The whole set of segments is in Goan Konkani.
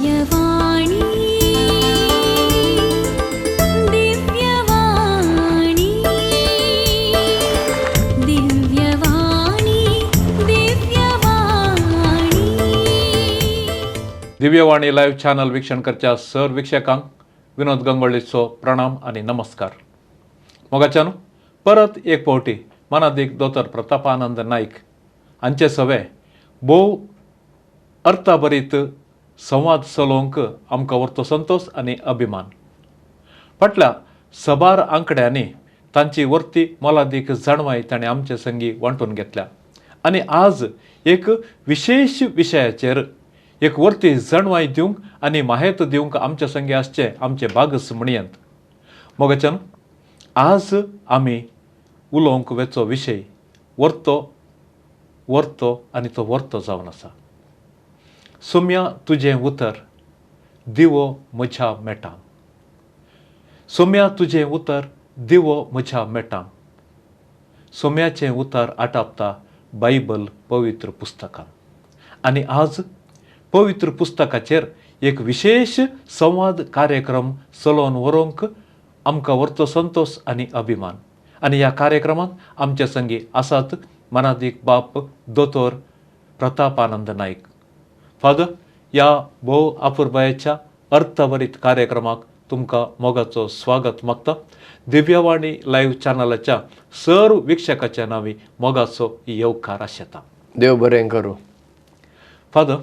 दिव्यवाणी, दिव्यवाणी, दिव्यवाणी, दिव्यवाणी. दिव्यवाणी लायव्ह चॅनल वीक्षण करच्या सर वीक्षकांक विनोद गंगोळीचो प्रणाम आनी नमस्कार. मोगाच्यानो, परत एक फावटी मनादीक दोतोर प्रतापानंद नायक हांचे सवे भोव अर्थाभरीत संवाद चलोवंक आमकां व्हरतो संतोश आनी अभिमान. फाटल्या सबार आंकड्यांनी तांची वर्ती मोलादीक जाणवाय ताणें आमचे संगी वांटून घेतल्या आनी आज एक विशेश विशयाचेर एक वर्ती जाणवाय दिवंक आनी माहेत दिवंक आमच्या संगी आसचें आमचें भागस म्हणयेंत. मोगाच्यान, आज आमी उलोवंक वेचो विशय वर्तो वर्तो आनी तो वर्तो जावन आसा, सोम्या तुजें उतर दिवो म्हज्या मेटां. सोम्या तुजें उतर दिवो म्हज्या मेटां. सोम्याचें उतर आटापता बायबल पवित्र पुस्तकान आनी आज पवित्र पुस्तकाचेर एक विशेश संवाद कार्यक्रम चलोवन व्हरूंक आमकां व्हरचो संतोश आनी अभिमान. आनी ह्या कार्यक्रमांत आमचे संगी आसात मनादीक बाप दोतोर प्रतापानंद नायक. फादर, ह्या भोव आपुरबायेच्या अर्थभरीत कार्यक्रमाक तुमकां मोगाचो स्वागत मागता. दिव्यवाणी लायव्ह चॅनलाच्या सर्व वीक्षकाच्या नांवी मोगाचो येवकार आशेता. देव बरें करूं. फादर,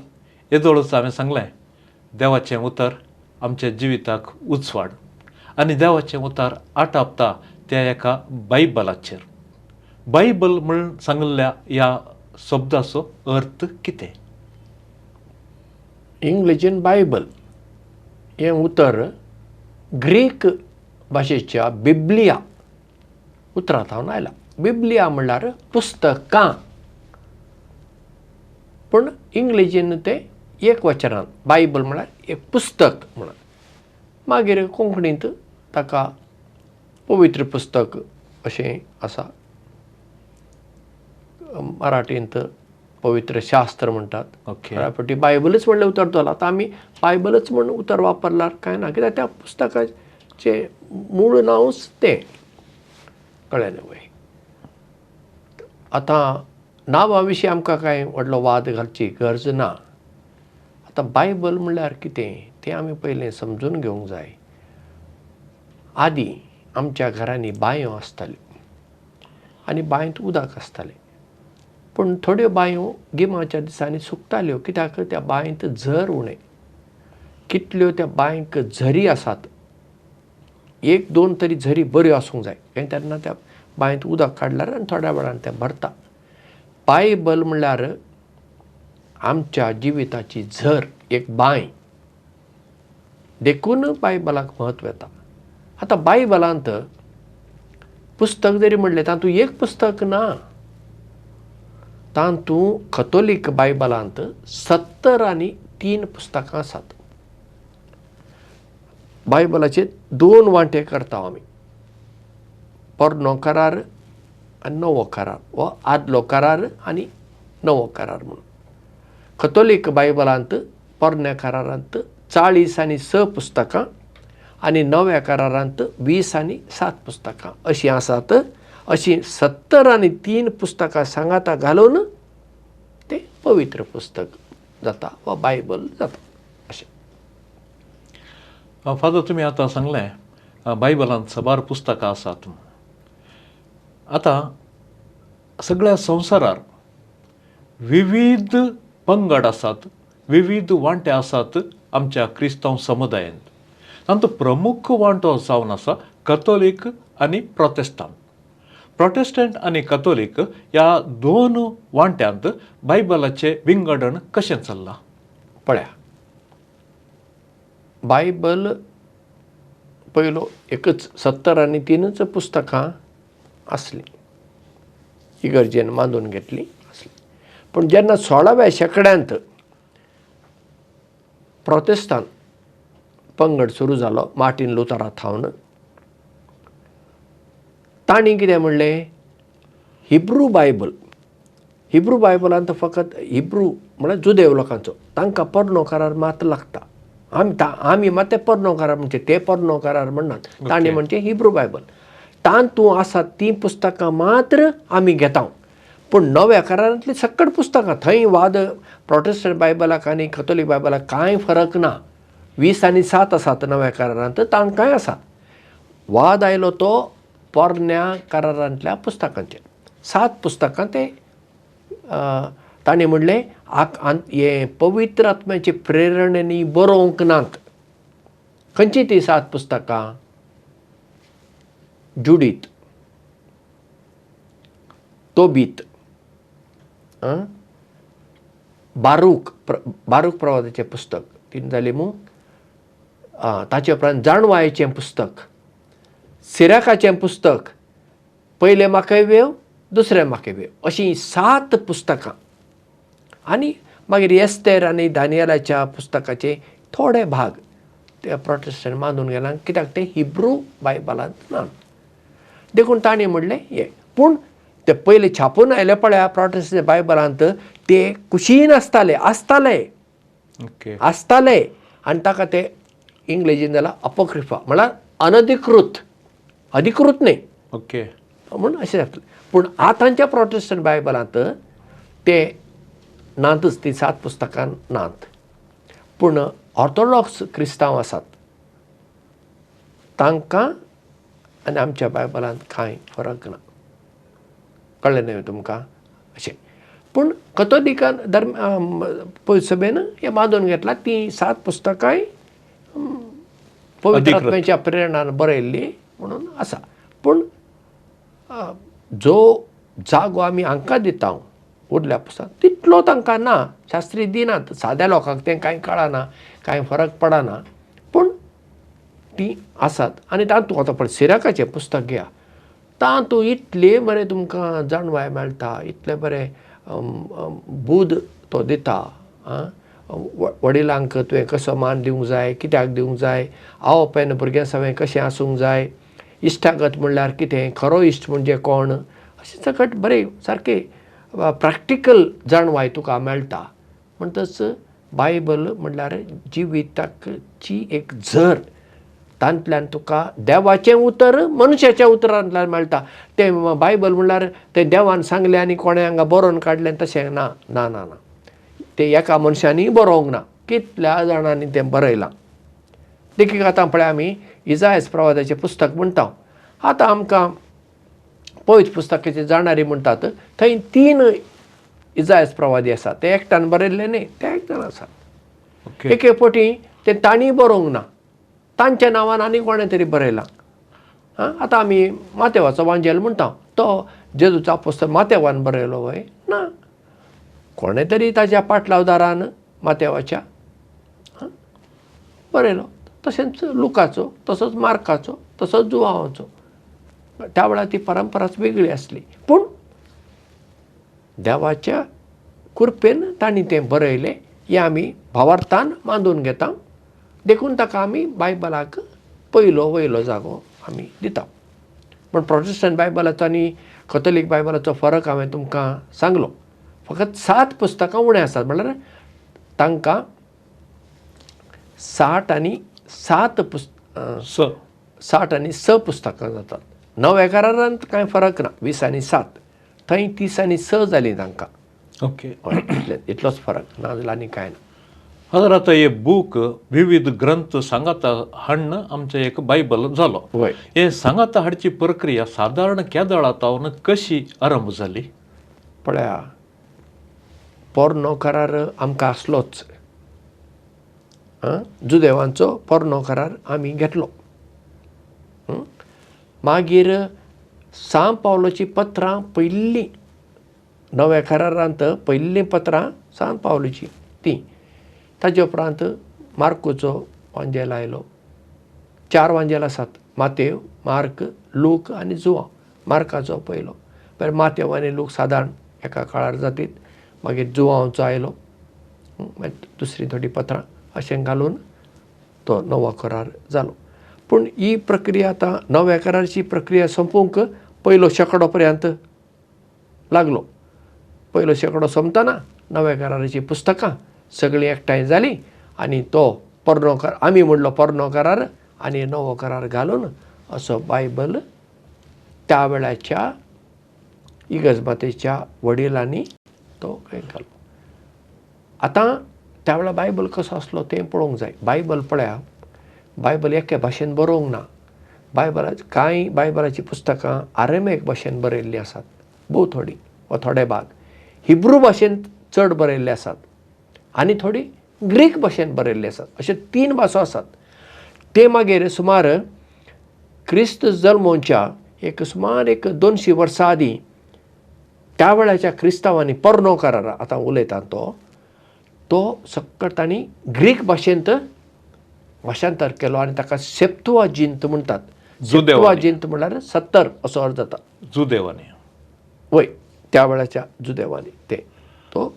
येदोळच हांवें सांगलें, देवाचें उतर आमच्या जिविताक उजवाड आनी देवाचें उतर आटापता त्या एका बायबलाचेर. बायबल म्हूण सांगिल्ल्या ह्या शब्दाचो अर्थ कितें? इंग्लिशीन बायबल हें उतर ग्रीक भाशेच्या बिब्लिया उतरां थावन आयलां. बिब्लिया म्हणल्यार पुस्तकां, पूण इंग्लिशीन तें एक वचनान बायबल म्हणल्यार एक पुस्तक म्हणून. मागीर कोंकणींत ताका पवित्र पुस्तक अशें आसा, मराठींत पवित्र शास्त्र म्हणटात. फावटी बायबलच म्हणलें उतर दवरलां. आतां आमी बायबलच म्हूण उतर वापरल्यार कांय ना, कित्याक त्या पुस्तकाचें मूळ नांवच तें, कळ्ळें न्हय? आतां नांवा विशीं आमकां कांय व्हडलो वाद घालची गरज ना. आतां बायबल म्हणल्यार कितें तें आमी पयलें समजून घेवंक जाय. आदीं आमच्या घरांनी बांयो आसताल्यो आनी बांयत उदक आसतालें, पूण थोड्यो बांयो गिमाच्या दिसांनी सुकताल्यो, कित्याक त्या बांयत झर उणें. कितल्यो त्या बांयक झरी आसात, एक दोन तरी झरी बऱ्यो आसूंक जाय, आनी तेन्ना त्या बांयत उदक काडल्यार आनी थोड्या वेळान तें भरता. बायबल म्हणल्यार आमच्या जिविताची झर, एक बांय, देखून बायबलाक म्हत्व येता. आतां बायबलांत पुस्तक जरी म्हणलें तातूंत एक पुस्तक ना, तातूंत कथोलीक बायबलांत 73 पुस्तकां आसात. बायबलाचे दोन वांटे करता आमी, पोरणो करार आनी नवो करार, वा आदलो करार आनी नवो करार म्हणून. कथोलीक बायबलांत पोरण्या करारांत 46 पुस्तकां आनी नव्या करारांत 27 पुस्तकां अशीं आसात. अशीं 73 पुस्तकां सांगाता घालून तें पवित्र पुस्तक जाता वा बायबल जाता अशें. फादर, तुमी आतां सांगलें बायबलांत साबार पुस्तकां आसात. आतां सगळ्या संवसारार विविध पंगड आसात, विविध वांटे आसात आमच्या क्रिस्तांव समुदायांत. तांचो प्रमुख वांटो जावन आसा कथोलीक आनी प्रोटेस्टांत. प्रोटेस्टंट आनी कथोलीक ह्या दोन वांट्यांत बायबलाचें विंगडण कशें चल्लां? पळया, बायबल पयलो एकच 73 पुस्तकां आसलीं, इगर्जेन मानून घेतलीं आसलीं. पूण जेन्ना 16व्या शेंकड्यांत प्रोटेस्तान पंगड सुरू जालो मार्टीन लुथरा थावन, तांणी कितें म्हणलें, हिब्रू बायबल, हिब्रू बायबलांत फकत हिब्रू म्हळ्यार जुदेव लोकांचो, तांकां पोरणो करार मात लागता. आमी मात ते पोरणो करार म्हणजे ते पोरणो करार म्हणनात, तांणी म्हणजे हिब्रू बायबल. तातूंत आसात तीं पुस्तकां मात्र आमी घेता, पूण नव्या करारांतलीं सकट पुस्तकां थंय वाद प्रोटेस्टंट बायबलाक आनी कथोलीक बायबलाक कांय फरक ना. 20 आनी 7 आसात नव्या करारांत, तांकांय आसात. वाद आयलो तो पोरण्या करारांतल्या पुस्तकांचेर. 7 पुस्तकां ते तांणी म्हणलें हें पवित्र आत्म्याचे प्रेरणेनी बरोवंक नात. खंयची ती 7 पुस्तकां? जुडीत, तोबीत, बारूक, बारूक प्रवादाचें पुस्तक 3 जालीं मू, ताचे उपरांत जाणवायेचें पुस्तक, सिराकाचें पुस्तक, पयलें माकेव्यो, दुसरें माकेव्यो, अशीं 7 पुस्तकां. आनी मागीर एस्तेर आनी दानियलाच्या पुस्तकाचे थोडे भाग ते प्रोटेस्टंट मानून गेला, कित्याक ते हिब्रू बायबलांत ना, देखून तांणी म्हणलें हें. पूण ते पयले छापून आयले पळया प्रोटेस्टंट बायबलांत, ते कुशीन आसताले, आसताले आसताले आनी ताका ते इंग्लेजीन जाल्यार अपोक्रिफा, म्हळ्यार अनधिकृत, अधिकृत न्ही, ओके म्हूण अशें जातलें. पूण आतांच्या प्रोटेस्टंट बायबलांत ते नातच, ती 7 पुस्तकां नात. पूण ऑर्थोडॉक्स क्रिस्तांव आसात तांकां आनी आमच्या बायबलांत कांय फरक ना. कळ्ळें न्हय तुमकां अशें. पूण कथोलिकान धर्म सभेन हें बांदून घेतलां, तीं 7 पुस्तकांय पवित्र आत्म्याच्या प्रेरणान बरयल्लीं म्हणून आसा. पूण जो जागो आमी हांकां दिता उरल्या पुस्तक तितलो तांकां ना, शास्त्री दिनात, साद्या लोकांक तें कांय कळना, कांय फरक पडना, पूण तीं आसात. आनी तातूंत आतां पळय सिराकाचें पुस्तक घेया, तातूंत इतलें बरें तुमकां जाणवाय मेळटा, इतलें बरें बूद तो दिता. वडिलांक तुवें कसो मान दिवंक जाय, कित्याक दिवंक जाय, आवय बापायन भुरग्यां सवें कशें आसूंक जाय, इश्टागत म्हणल्यार कितें, खरो इश्ट म्हणजे कोण, अशें सकट बरें सारकें प्रॅक्टिकल जाणवाय तुका मेळटा. म्हणटच बायबल म्हणल्यार जिविताची एक झर, तांतल्यान तुका देवाचें उतर मनशाच्या उतरांतल्यान मेळटा. तें बायबल म्हणल्यार तें देवान सांगलें आनी कोणें हांगा बरोवन काडलें तशें ना, ना ना ना, तें एका मनशांनी बरोवंक ना, कितल्या जाणांनी तें बरयलां. देखीक आतां पळय आमी इजायस प्रवादाचें पुस्तक म्हणटा, आतां आमकां पवित्र पुस्तकाचे जाणारी म्हणटात, थंय 3 इजायस प्रवादी आसात, ते एकट्यान बरयल्ले न्ही, ते एक जाण आसात. एके फावटी ते तांणी बरोवंक ना, तांच्या नांवान आनी कोणें तरी बरयलां. आं, आतां आमी मातेवाचो वांजेल म्हणटा, तो जेजूचो आपोस्त मातेवान बरयलो वय ना, कोणें तरी ताच्या पाटलावदारान मातेवाच्या बरयलो. तशेंच लुकाचो, तसोच मार्काचो, तसोच जुवांवाचो. त्या वेळार ती परंपराच वेगळी आसली, पूण देवाच्या कृपेन तांणी तें बरयलें हें आमी भावार्थान मानून घेता, देखून ताका आमी बायबलाक पयलो वयलो जागो आमी दिता. पूण प्रोटेस्टंट बायबलाचो आनी कथोलीक बायबलाचो फरक हांवें तुमकां सांगलो. फकत 7 पुस्तकां उणें आसात, म्हणल्यार तांकां 60 आनी 7 60 आनी 6 पुस्तकां जातात. नव्या करारांत कांय फरक ना, 20 आनी 7, थंय 30 आनी 6 जालीं तांकां. ओके, इतलोच फरक, ना जाल्यार आनी कांय ना. हजर आतां हे बूक विविध ग्रंथ सांगाता हाडून आमचें एक बायबल जालो. हे सांगाता हाडची प्रक्रिया सादारण केदळा तावन कशी आरंभ जाली? पळया, पोरणो करार आमकां आसलोच, जुदेवांचो पोरणो करार आमी घेतलो. मागीर सांत पावलाचीं पत्रां पयलीं नव्या करारांत पयलीं पत्रां सांत पावलाचीं तीं, ताजे उपरांत मार्कोचो वांजेल आयलो. 4 वांजेल आसात, मातेव, मार्क, लूक आनी जुवांव. मार्काचो पयलो, मागीर मातेव आनी लूक सादारण एका काळार जातीत, मागीर जुवांवचो आयलो, मागीर दुसरीं थोडीं पत्रां, अशें घालून तो नवो करार जालो. पूण ही प्रक्रिया आतां नव्या करारची प्रक्रिया सोंपूंक पयलो शेंकडो पर्यंत लागलो. पयलो शेंकडो सोंपतना नव्या कराराचीं पुस्तकां सगळीं एकठांय जालीं आनी तो पोरणो करार आमी म्हणलो पोरणो करार आनी नवो करार घालून असो बायबल त्या वेळाच्या इगर्ज मातेच्या वडिलांनी तो हें घालो. आतां त्या वेळार बायबल कसो आसलो तें पळोवंक जाय. बायबल पळया, बायबल एके भाशेन बरोवंक ना. बायबलाची कांय बायबलाचीं पुस्तकां आरेमेक भाशेन बरयल्लीं आसात, भोव थोडीं वा थोडे भाग हिब्रू भाशेन चड बरयल्ले आसात आनी थोडी ग्रीक भाशेन बरयल्ले आसात. अशे 3 भासो आसात. ते मागीर सुमार क्रिस्त जल्मोवच्या एक सुमार एक 200 वर्सां आदीं त्या वेळाच्या क्रिस्तांवांनी पोरणो करार आतां उलयता तो तो सक्कट तांणी ग्रीक भाशेंत भाशांतर केलो आनी ताका सेप्तुआजिंत म्हणटात. सेप्तुआजिंत म्हणल्यार 70 असो अर्थ जाता. जुदेवांनी वय, त्या वेळाच्या जुदेवांनी ते तो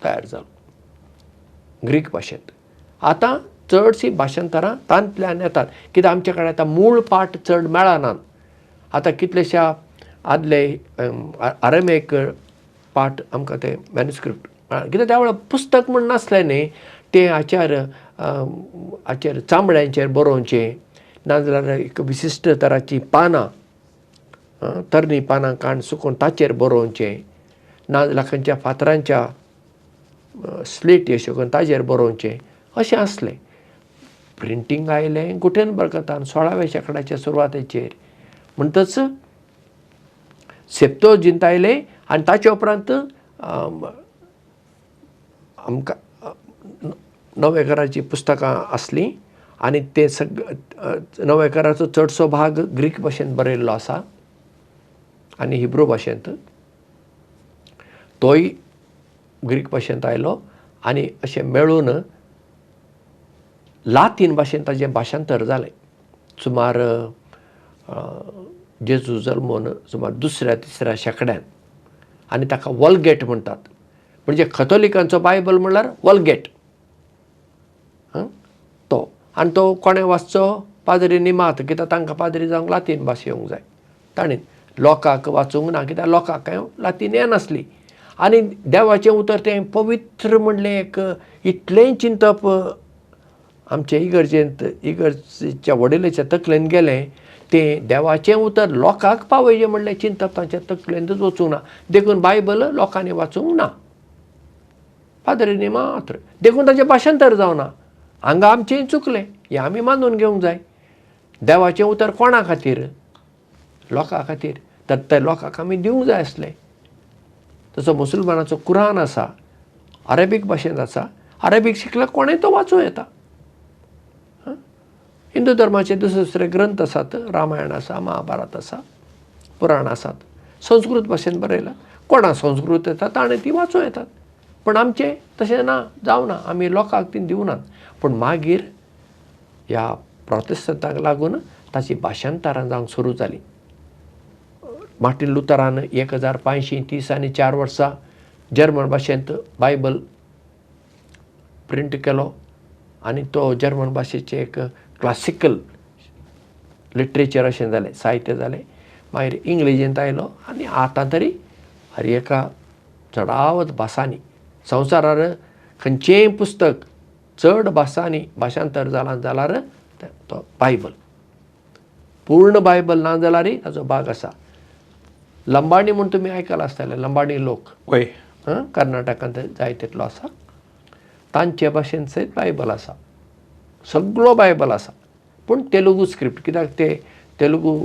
तयार जालो ग्रीक भाशेंत. आतां चडशीं भाशांतरां तांतल्यान येतात, कित्याक आमचे कडेन आतां मूळ पाठ चड मेळनात. आतां कितलेश्या आदले आरमेक पाठ आमकां ते मॅन्युस्क्रिप्ट, कित्याक त्या वेळार पुस्तक म्हण नासलें न्ही, तें हाचेर हाचेर चामड्यांचेर बरोवचें, नाजाल्यार एक विशिश्ट तराचीं पानां तरणी पानां काण सुकोवन ताचेर बरोवचें, नाजाल्यार खंयच्या फातरांच्या स्लेटी अश्यो करून ताचेर बरोवचें अशें आसलें. प्रिंटींग आयलें गुटेनबर्गान 16व्या शेंकड्याच्या सुरवातेचेर. म्हणटच सेप्तुआजिंत आयलें आनी ताचे उपरांत आमकां नव्या कराची पुस्तकां आसलीं आनी ते नव्या कराचो चडसो भाग ग्रीक भाशेन बरयल्लो आसा आनी हिब्रू भाशेंत, तोय ग्रीक भाशेंत आयलो आनी अशें मेळून लातीन भाशेन ताजें भाशांतर जालें. सुमार जेजू जल्मून सुमार 2ऱ्या 3ऱ्या शेंकड्यान, आनी ताका वॉलगेट म्हणटात. म्हणजे कथोलिकांचो बायबल म्हणल्यार वॉलगेट तो. आनी तो कोणें वाचचो? पाद्रींनी मात, कित्याक तांकां पाद्री जावंक लातीन भास येवंक जाय. ताणें लोकांक वाचूंक ना, कित्याक लोकांक कांय लातीन येनासली. आनी देवाचें उतर तें पवित्र म्हणलें एक इतलें चिंतप आमचे इगर्जेंत इगर्जेच्या वडिलाच्या तकलेन गेलें, तें देवाचें उतर लोकांक पावयचें म्हणलें चिंतप तांच्या तकलेंतच वचूंक ना. देखून बायबल लोकांनी वाचूंक ना, पाद्रींनी मात्र. देखून ताचें भाशांतर जावना. हांगा आमचें चुकलें, हें आमी मानून घेवंक जाय. देवाचें उतर कोणा खातीर? लोकां खातीर. तर ते लोकांक आमी दिवंक जाय आसलें. तसो मुसलमानाचो कुरान आसा, अरेबीक भाशेंत आसा. अरेबीक शिकल्यार कोणें तो वाचूं येता. हिंदू धर्माचे दुसरे दुसरे ग्रंथ आसात, रामायण आसा, महाभारत आसा, पुराण आसात, संस्कृत भाशेन बरयलां. कोणा संस्कृत येता ताणें ती वाचूं येतात. पूण आमचें तशें ना, जावना, आमी लोकांक ती दिवनात. पूण मागीर ह्या प्रोटेस्टंटांक लागून ताची भाशांतरां जावंक सुरू जालीं. मार्टीन लुथरान 1530 आनी 4 वर्सां जर्मन भाशेंत बायबल प्रिंट केलो आनी तो जर्मन भाशेचें एक क्लासिकल लिटरेचर अशें जालें, साहित्य जालें. मागीर इंग्लिजींत आयलो आनी आतां तरी हर एका चडावत भासांनी संवसारार खंयचेंय पुस्तक चड भासांनी भाशांतर जालां जाल्यार तो बायबल. पूर्ण बायबल ना जाल्यारय ताचो भाग आसा. लंबाणी म्हूण तुमी आयकलां आसतलें, लंबाणी लोक वय कर्नाटकांत जाय तितलो आसा. तांचे भाशेन सयत बायबल आसा, सगळो बायबल आसा. पूण तेलुगू स्क्रिप्ट, कित्याक ते तेलुगू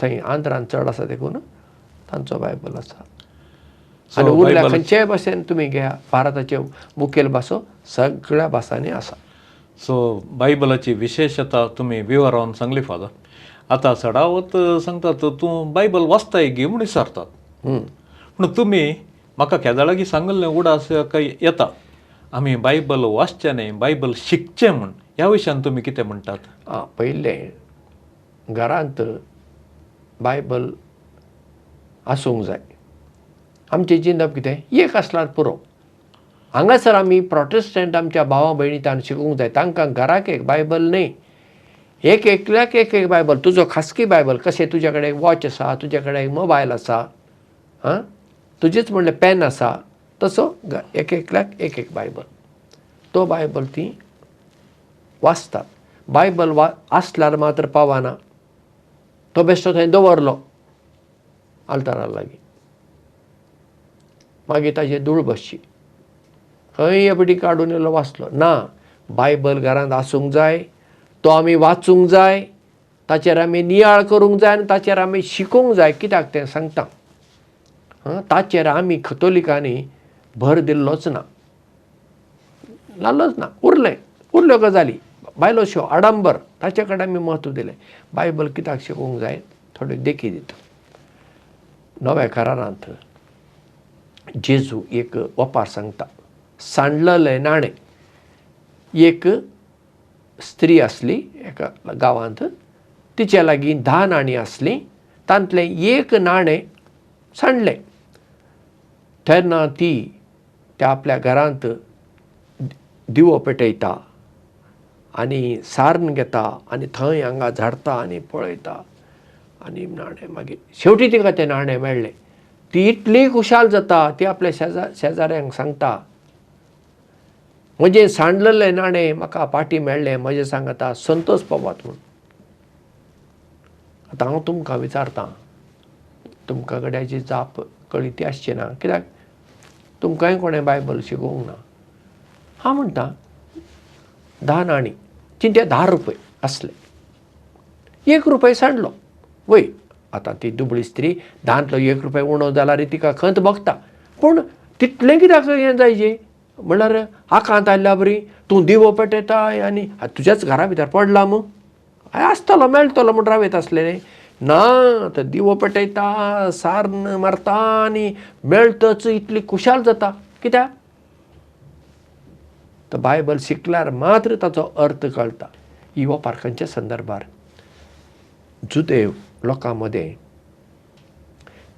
थंय आंध्रान चड आसा देखून तांचो बायबल आसा. आनी उरल्या खंयच्याय भाशेन तुमी घेया, भारताच्यो मुखेल भासो सगळ्या भासांनी आसा. सो बायबलाची विशेशता तुमी विवरावन सांगली फादर. आतां चडावत सांगतात तूं बायबल वाचताय गी म्हूण विचारतात. पूण तुमी म्हाका केदळागी सांगिल्लें उडास काय येता आमी बायबल वाचचें न्हय, बायबल शिकचें म्हूण. ह्या विशयान तुमी कितें म्हणटात? आं, पयलें घरांत बायबल आसूंक जाय. आमचें चिंतप कितें एक आसल्यार पुरो. हांगासर आमी प्रोटेस्टंट आमच्या भावा भयणी तांकां शिकूंक जाय. तांकां घराक एक बायबल न्हय, एक एकल्याक एक एक बायबल, तुजो खासगी बायबल. कशें तुज्या कडेन एक वॉच आसा, तुज्या कडेन एक मोबायल आसा, आं तुजेच म्हणलें पेन आसा, तसो एक एकल्याक एक एक बायबल. तो बायबल ती वाचतात. बायबल वा आसल्यार मात्र पावना, तो बेश्टो थंय दवरलो आल्तारा लागीं, मागीर ताजेर धूळ बसची, खंय एबडी काडून येयलो वाचलो ना. बायबल घरांत आसूंक जाय, तो आमी वाचूंक जाय, ताचेर आमी नियाळ करूंक जाय आनी ताचेर आमी शिकूंक जाय. कित्याक तें सांगता, ताचेर आमी कथोलिकांनी भर दिल्लोच ना, लाल्लोच ना. उरलें उरल्यो गजाली बायलो शो आडंबर, ताचे कडेन आमी म्हत्व दिलें. बायबल कित्याक शिकूंक जाय थोड्यो देखी दिता. नव्या करारांत जेजू एक ओपार सांगता, सांडलेलें नाणें. एक स्त्री आसली एका गांवांत, तिचे लागीं 10 नाणीं आसलीं, तांतलें एक नाणें सांडलें. तेन्ना ती त्या आपल्या घरांत दिवो पेटयता आनी सारण घेता आनी थंय हांगा झाडटा आनी पळयता आनी नाणें मागीर शेवटी तिका तें नाणें मेळ्ळें. ती इतली खुशाल जाता, ती आपल्या शेजाऱ्यांक सांगता, म्हजें सांडलेलें नाणें म्हाका पाटी मेळ्ळें, म्हजें सांगता संतोष पावात म्हूण. आतां हांव तुमकां विचारतां, तुमकां गड्याची जाप कळी ती आसची ना, कित्याक तुमकांय कोणें बायबल शिकोवंक ना. हांव म्हणटा 10 नाणीं, चिंत्या 10 रुपये आसले, 1 रुपये सांडलो. वय आतां ती दुबळी स्त्री 10तलो 1 रुपये उणो जाल्यार तिका खंत भोगता, पूण तितलें कित्याक हें जायचे म्हणल्यार आकांत आयल्या बरी तूं दिवो पेटयता आनी तुज्याच घरा भितर पडला मू, आसतलो मेळटलो म्हूण रावयत आसलें न्ही. ना, तर दिवो पेटयता, सारण मारता आनी मेळटच इतली खुशाल जाता. कित्याक? तर बायबल शिकल्यार मात्र ताचो अर्थ कळटा. ही ओपार खंयच्या संदर्भार? जुदेव लोकां मदें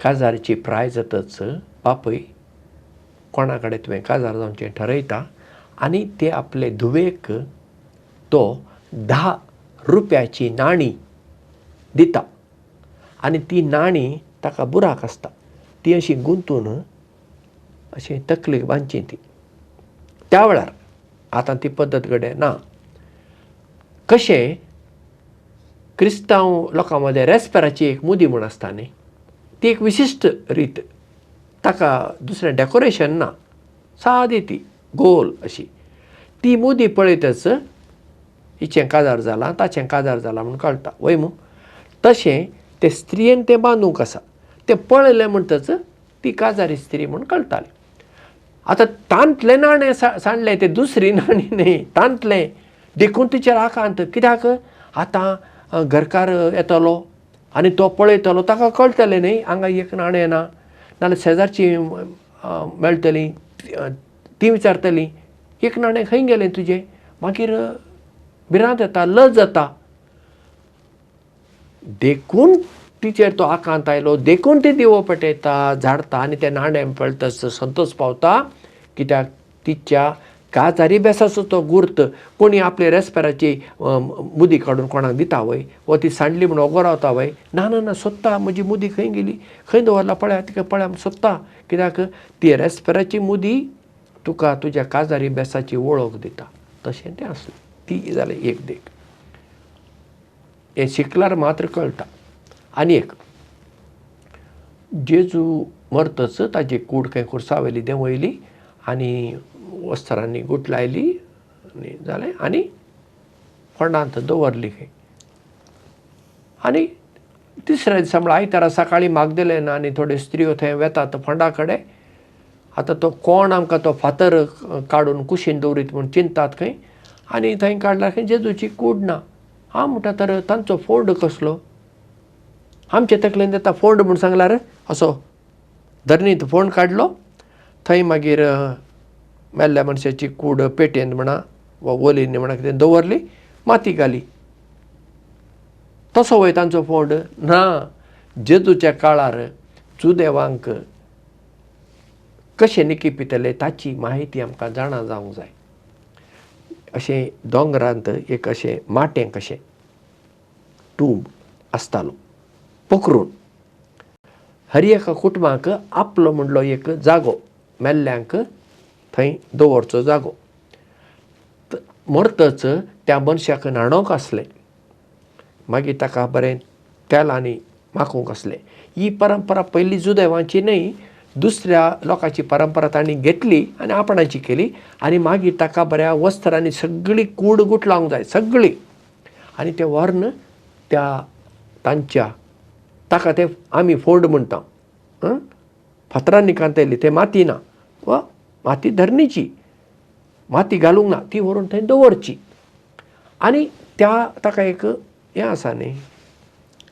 काजाराची प्राय जातच बापूय कोणा कडेन तुवें काजार जावचें ठरयता आनी ते आपले धुवेक तो 10 रुपयाची नाणी दिता आनी ती नाणी ताका बुराक आसता, ती अशी गुंतून अशी तकलेक बांदची ती. त्या वेळार आतां ती पद्दत घडये ना. कशें क्रिस्तांव लोकां मदें रेस्पेराची एक मुदी म्हूण आसता न्ही, ती एक विशिश्ट रीत, ताका दुसरें डेकोरेशन ना, सादी ती गोल अशी. ती मुदी पळयतच हिचें काजार जालां ताचें काजार जालां म्हूण कळटा, वय मू. तशें ते स्त्रियेन तें बांदूंक आसा, तें पळयलें म्हणटच ती काजारी स्त्री म्हूण कळटाली. आतां तांतलें नाणें सांडलें, तें दुसरी नाणी न्ही, तांतलें, देखून तिचेर आकांत. कित्याक? आतां घरकार येतलो आनी तो पळयतलो, ताका कळटलें न्ही हांगा एक नाणें ना, नाल्यार शेजारची मेळटलीं ती विचारतलीं एक नाणें खंय गेलें तुजें, मागीर भिरांत येता, लज जाता. देखून तिचेर तो आकांत आयलो, देखून ती दिवो पेटयता, झाडटा आनी तें नाणें पळयतच संतोष पावता. कित्याक? तिच्या काजारी बेसाचो तो गुर्त. कोणी आपले रेस्पेराची मुदी काडून कोणाक दिता वय, वा ती सांडली म्हूण ओगो रावता वय? ना ना ना, सोदता म्हजी मुदी खंय गेली, खंय दवरला पळया, तिका पळया सोदता. कित्याक? ती रेस्पेराची मुदी तुका तुज्या काजारी बेसाची वळख दिता. तशें तें आसलें. ती जालें एक देख. हें शिकल्यार मात्र कळटा. आनी एक, जेजू मरतच ताजी कूड खंय खुर्सावयली देंवयली आनी वस्त्रांनी गुठलायली आनी जालें आनी फोंडांत दवरली खंय. आनी तिसऱ्या दिसा म्हळ्यार आयतारा सकाळीं मागदेलेन आनी थोड्यो स्त्रियो थंय वेतात फोंडा कडेन. आतां तो कोण आमकां तो फातर काडून कुशीन दवरीत म्हूण चिंतात खंय, आनी थंय काडल्यार खंय जेजूची कूड ना. हांव म्हणटा तर तांचो फोंड कसलो? आमचे तकलेन येता फोंड म्हूण सांगल्यार असो धरणींत फोंड काडलो, थंय मागीर मेल्ल्या मनशाची कूड पेटयेंत म्हणा वा ओलीन म्हणा कितें दवरली, माती घाली. तसो वय तांचो फोंड ना. जेजूच्या काळार जुदेवांक कशें निकी पितले ताची म्हायती आमकां जाणा जावंक जाय. अशें दोंगरांत एक अशें माटें कशें टूब आसतालो पोखरून. हर एका कुटुंबाक आपलो म्हणलो एक जागो, मेल्ल्यांक थंय दवरचो जागो. मरतच त्या मनशाक न्हाणोवंक आसलें, मागीर ताका बरें तेलांनी माखूंक आसलें. ही परंपरा पयलीं जुदेवांची न्हय, दुसऱ्या लोकांची परंपरा तांणी घेतली आनी आपणाची केली. आनी मागीर ताका बऱ्या वस्त्रांनी सगळी कूड गुटलावंक जाय सगळी, आनी तें व्हरून त्या तांच्या ताका ते आमी फोंड म्हणटा, फातरांनी कांतयली, ते माती ना वा माती धरणीची, माती घालूंक ना, ती व्हरून थंय दवरची. आनी त्या ताका एक हें आसा न्ही,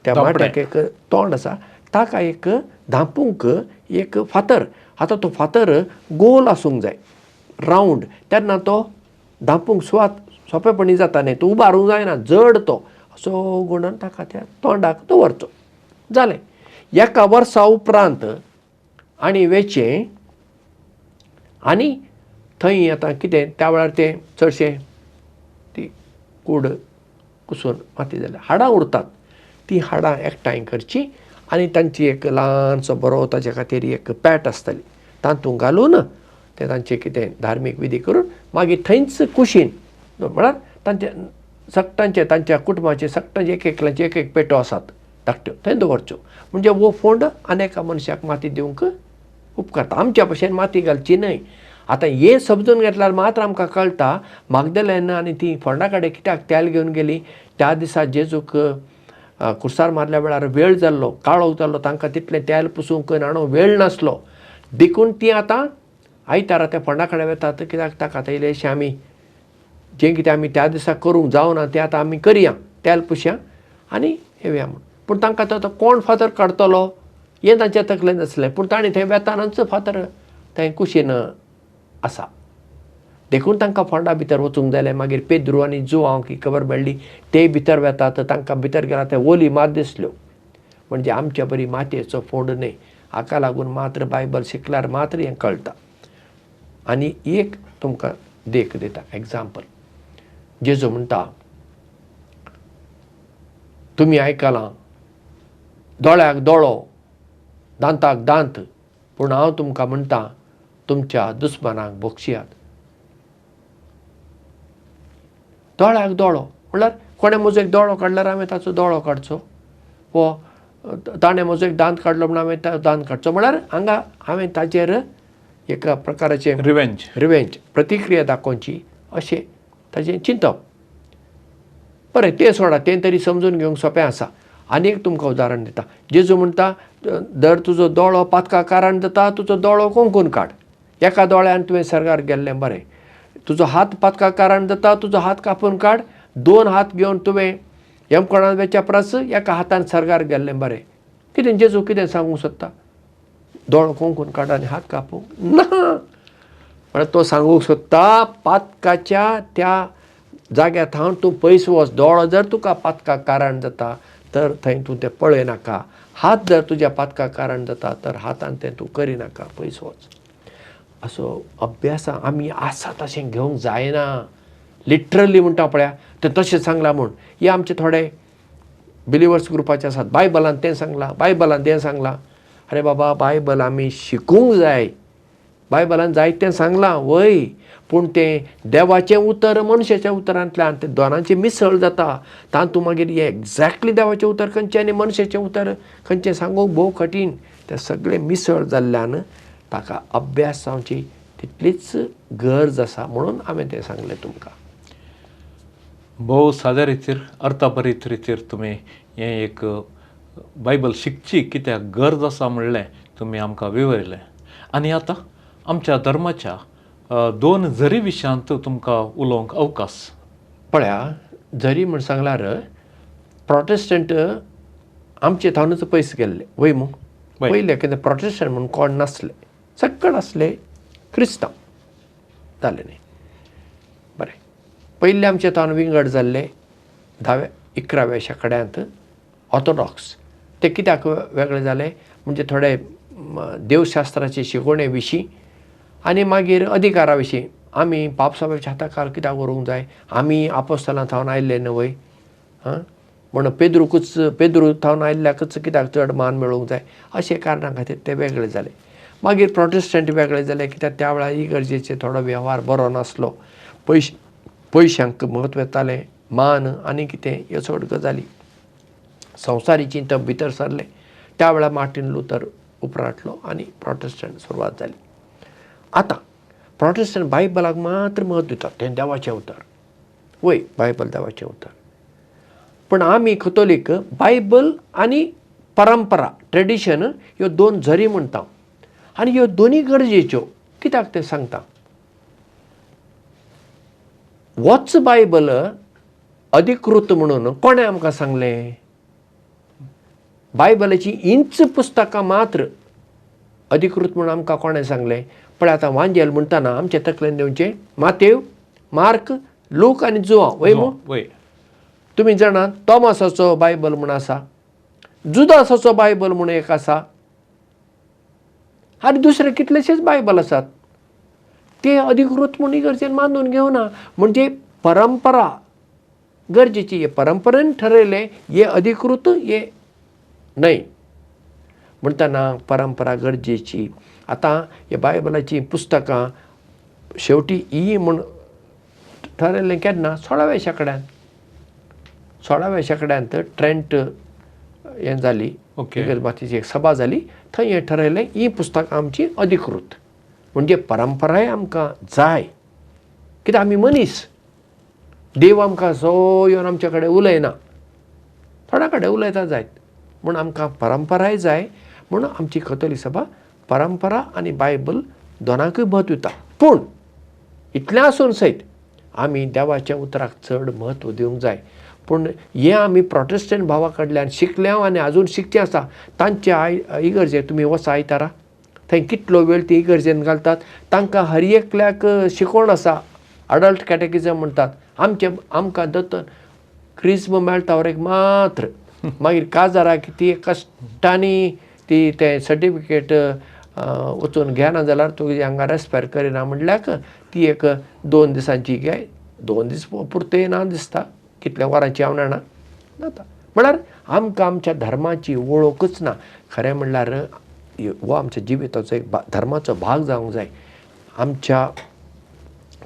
त्या माट्याक एक तोंड आसा, ताका एक धांपूंक एक फातर. आतां तो फातर गोल आसूंक जाय, रावंड, तेन्ना तो धांपूंक सुवात सोंपेपणी जाता न्ही, तो उबारूंक जायना, जड तो असो गुणान ताका त्या तोंडाक दवरचो. जालें. एका वर्सा उपरांत आनी वेचें आनी थंय आतां कितें त्या वेळार तें चडशें ती कूड कुसून माती जाल्या हाडां उरतात, तीं हाडां एकठांय करचीं आनी तांची एक ल्हानसो बरो ताचे खातीर एक पॅट आसताली, तातूंत घालून ते तांचे कितें धार्मीक विधी करून मागीर थंयच कुशीन, म्हळ्यार तांचे सगटांचे तांच्या कुटुंबाचे सगटांचे एक एकल्याचे एक एक पेटो आसात धाकट्यो, थंय दवरच्यो. म्हणजे हो फोंड आनी एका मनशाक माती दिवंक उपकारता. आमच्या भशेन माती घालची न्हय. आतां हें समजून घेतल्यार मात्र आमकां कळटा मागदलेन आनी ती फोंडा कडेन कित्याक तेल घेवन गेली. त्या दिसा जेजूक कुर्सार मारल्या वेळार वेळ जाल्लो, काळोख जाल्लो, तांकां तितलें तेल पुसूंक न्हाणोवंक वेळ नासलो, देखून ती आतां आयतारा त्या फोंडा कडेन वेतात कित्याक ताका आतां इल्लेशें आमी जें कितें आमी त्या दिसा करूंक जावना तें आतां आमी करया, तेल पुसया आनी येवया म्हूण. पूण तांकां तो कोण फातर काडटलो हें तांच्या तकलेन आसलें, पूण तांणी थंय वेतानाच फातर थंय कुशीन आसा, देखून तांकां फोंडा भितर वचूंक जालें. मागीर पेद्रू आनी जुवांक ही खबर मेळ्ळी, ते भितर वेतात, तांकां भितर गेल्यार ते ओली मात दिसल्यो. म्हणजे आमच्या बरी मातयेचो फोंड न्हय. हाका लागून मात्र बायबल शिकल्यार मात्र हें कळटा. आनी एक तुमकां देख दिता, एग्जाम्पल. जेजू म्हणटा, तुमी आयकलां दोळ्याक दोळो दांताक दांत, पूण हांव तुमकां म्हणटा तुमच्या दुस्मानाक भोगशियात. दोळ्याक दोळो म्हणल्यार कोणें म्हजो एक दोळो काडल्यार हांवें ताचो दोळो काडचो, वो ताणें म्हजो एक दांत काडलो म्हूण हांवें दांत काडचो, म्हणल्यार हांगा हांवें ताचेर एका प्रकाराचें रिवेंज प्रतिक्रिया दाखोवची अशें ताचें चिंतप. बरें, तें सोडा, तें तरी समजून घेवंक सोंपें आसा. आनी एक तुमकां उदाहरण दिता. जेजू म्हणटा, दर तुजो दोळो पातका कारण जाता तुजो दोळो कोंकून काड, एका दोळ्यान तुवें सर्गार गेल्लें बरें. तुजो हात पातका कारण जाता तुजो हात कापून काड, दोन हात घेवन तुवें यमकोणांत वेच्या परस एका हातान सर्गार गेल्लें बरें. कितें जेजू कितें सांगूंक सोदता? दोळो कोंकून काड आनी हात कापूंक ना, म्हळ्यार तो सांगूंक सोदता पातकाच्या त्या जाग्या थावन तूं पयस वच. दोळो जर तुका पातकाक कारण जाता तर थंय तूं तें पळय नाका, हात जर तुज्या पातकाक कारण जाता तर हातान तें तूं करिनाका, पयस वच. असो अभ्यास आमी आसा तशें घेवंक जायना. लिटरली म्हणटा पळया तें तशें सांगलां म्हूण. हे आमचे थोडे बिलिवर्स ग्रुपाचे आसात, बायबलान तें सांगलां, बायबलान तें सांगलां. अरे बाबा, बायबल आमी शिकूंक जाय. बायबलान जायतें सांगलां वय, पूण तें देवाचें उतर मनशाच्या उतरांतल्यान तें दोनांचें मिसळ जाता. तातूंत मागीर हें एग्जॅक्टली देवाचें उतर खंयचें आनी मनशाचें उतर खंयचें सांगूंक भोव कठीण. तें सगळें मिसळ जाल्ल्यान ताका अभ्यास जावची तितलीच गरज आसा, म्हणून हांवें तें सांगलें तुमकां. भोव साद्या रितीर अर्थभरीत रितीर तुमी हें एक बायबल शिकची कित्याक गरज आसा म्हणलें तुमी आमकां विवरलें. आनी आतां आमच्या धर्माच्या दोन झरी विशयांत तुमकां उलोवंक अवकाश. पळया, झरी म्हण सांगल्यार प्रोटेस्टंट आमचे थावनूच पयस गेल्ले वय मू. पयलें कितें प्रोटेस्टंट म्हूण कोण नासले, सगळे आसले क्रिस्तांव. जालें न्ही? बरें, पयले आमचे थावन विंगड जाल्ले 10व्या 11व्या शेंकड्यांत ऑर्थोडॉक्स. ते कित्याक वेगळे जाले म्हणजे थोडे देवशास्त्राचे शिकवणे विशीं आनी मागीर अधिकारा विशीं. आमी पापसाबाच्या हाताखाल कित्याक व्हरूंक जाय, आमी आपोस्तलां थावन आयिल्ले न्हय, आं, म्हण पेद्रूकूच पेद्रू थावन आयिल्ल्याकूच कित्याक चड मान मेळूंक जाय, अशे कारणां खातीर ते वेगळे जाले. मागीर प्रोटेस्टंट वेगळे जाले कित्याक त्या वेळार इगर्जेचे थोडो वेव्हार बरो नासलो, पयशे पयशांक म्हत्व येतालें, मान आनी कितें ह्यो चड गजाली, संवसारी चिंतप भितर सरलें. त्या वेळार मार्टीन लुथर उपरांतलो आनी प्रोटेस्टंट सुरवात जाली. आतां प्रोटेस्टंट बायबलाक मात्र म्हत्व दितात, तें देवाचें उतर. वय, बायबल देवाचें उतर, पूण आमी कथोलीक बायबल आनी परंपरा ट्रेडिशन ह्यो दोन झरी म्हणटा आनी ह्यो दोनूय गरजेच्यो. कित्याक तें सांगता. होच बायबल अधिकृत म्हणून कोणें आमकां सांगलें? बायबलाची इंच पुस्तकां मात्र अधिकृत म्हणून आमकां कोणें सांगलें? पळय आतां वांजेल म्हणटना आमचे तकलेन दिवचें मातेव, मार्क, लूक आनी जुआंव. वय मू? वय. तुमी जाणात तॉमासाचो बायबल म्हूण आसा, जुदासाचो बायबल म्हूण एक आसा आनी दुसरे कितलेशेच बायबल आसात. ते अधिकृत म्हूण इगर्जेन मानून घेवना. म्हणजे परंपरा गरजेची. हे परंपरेन ठरयलें हे अधिकृत, हे न्हय. म्हणटना परंपरा गरजेची. आतां हे बायबलाचीं पुस्तकां शेवटी ही म्हूण ठरयलें केन्ना? 16व्या शेंकड्यांत. 16व्या शेंकड्यांत ट्रेंट हें जाली, इगर्ज एक सभा जाली, थंय हें ठरयलें ही पुस्तकां आमची अधिकृत. म्हणजे परंपराय आमकां जाय, कित्याक आमी मनीस, देव आमकां सो येवन आमचे कडेन उलयना, थोड्या कडेन उलयता जायत, म्हूण आमकां परंपराय जाय. म्हूण आमची कथोलीक सभा परंपरा आनी बायबल दोनांकूय म्हत्व दिता. पूण इतलें आसून सयत आमी देवाच्या उतराक चड म्हत्व दिवंक जाय. पूण हें आमी प्रोटेस्टंट भावा कडल्यान शिकल्या आनी आजून शिकचें आसा. तांच्या इगर्जेक तुमी वचा आयतारा, थंय कितलो वेळ ती इगर्जेन घालतात. तांकां हर एकल्याक शिकवण आसा, अडल्ट कॅटेकिजम म्हणटात. आमचे आमकां दत्त क्रिज्म मेळटा वर एक मात्र, मागीर काजाराक ती कश्टांनी ती तें सर्टिफिकेट वचून घेना जाल्यार तुजी हांगा रेस्पेर करिना म्हणल्याक ती एक 2 दिसांची घे, 2 दीस पुरते ना दिसता, कितल्या वरांची हांव जाणा जाता. म्हळ्यार आमकां आमच्या धर्माची वळखूच ना. खरें म्हणल्यार हो आमच्या जिविताचो एक धर्माचो भाग जावंक जाय. आमच्या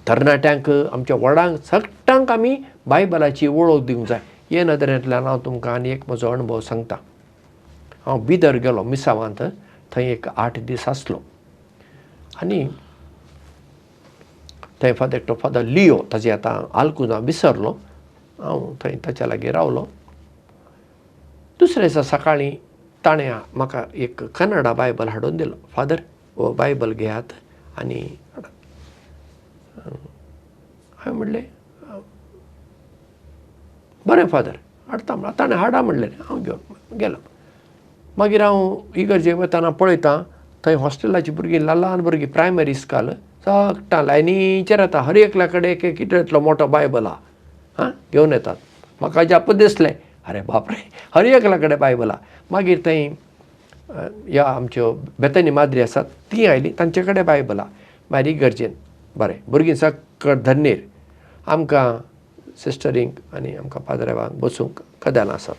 तरणाट्यांक, आमच्या व्हडांक, सगळ्यांक आमी बायबलाची वळख दिवंक जाय. हे नदरेंतल्यान हांव तुमकां आनी एक म्हजो अणभव सांगता. हांव बिदर गेलो मिसावांत, थंय एक 8 दीस आसलो आनी थंय फादर एकटो फादर लियो, ताजे आतां आलकुज हांव विसरलो, हांव थंय ताच्या लागीं रावलो. दुसऱ्या दिसा सकाळीं ताणें म्हाका एक कन्नडा बायबल हाडून दिलो. फादर हो बायबल घेयात आनी हांवें म्हणलें बरें फादर हाडटा म्हणल्यार ताणें हाडा म्हणलें, हांव घेवन गेलो. मागीर हांव इगर्जेक वतना पळयतां थंय हॉस्टेलाची भुरगीं, ल्हान ल्हान भुरगीं प्रायमरी स्कूल सगळ्यां लायनीचेर येता, हर एकल्या कडेन एक एक इतलो मोठो बायबल आहा, आं घेवन येतात. म्हाका अजाप दिसलें, अरे बापरे, हर एकल्या कडेन बायबल आहा. मागीर थंय ह्या आमच्यो बेतनी माद्री आसात तीं आयलीं, तांचे कडेन बायबल आहा. मागीर इगर्जेन बरें भुरगीं सगळं धन्नीर आमकां सिस्टरींक आनी आमकां पाद्रेवांक बसूंक कदेलां आसात.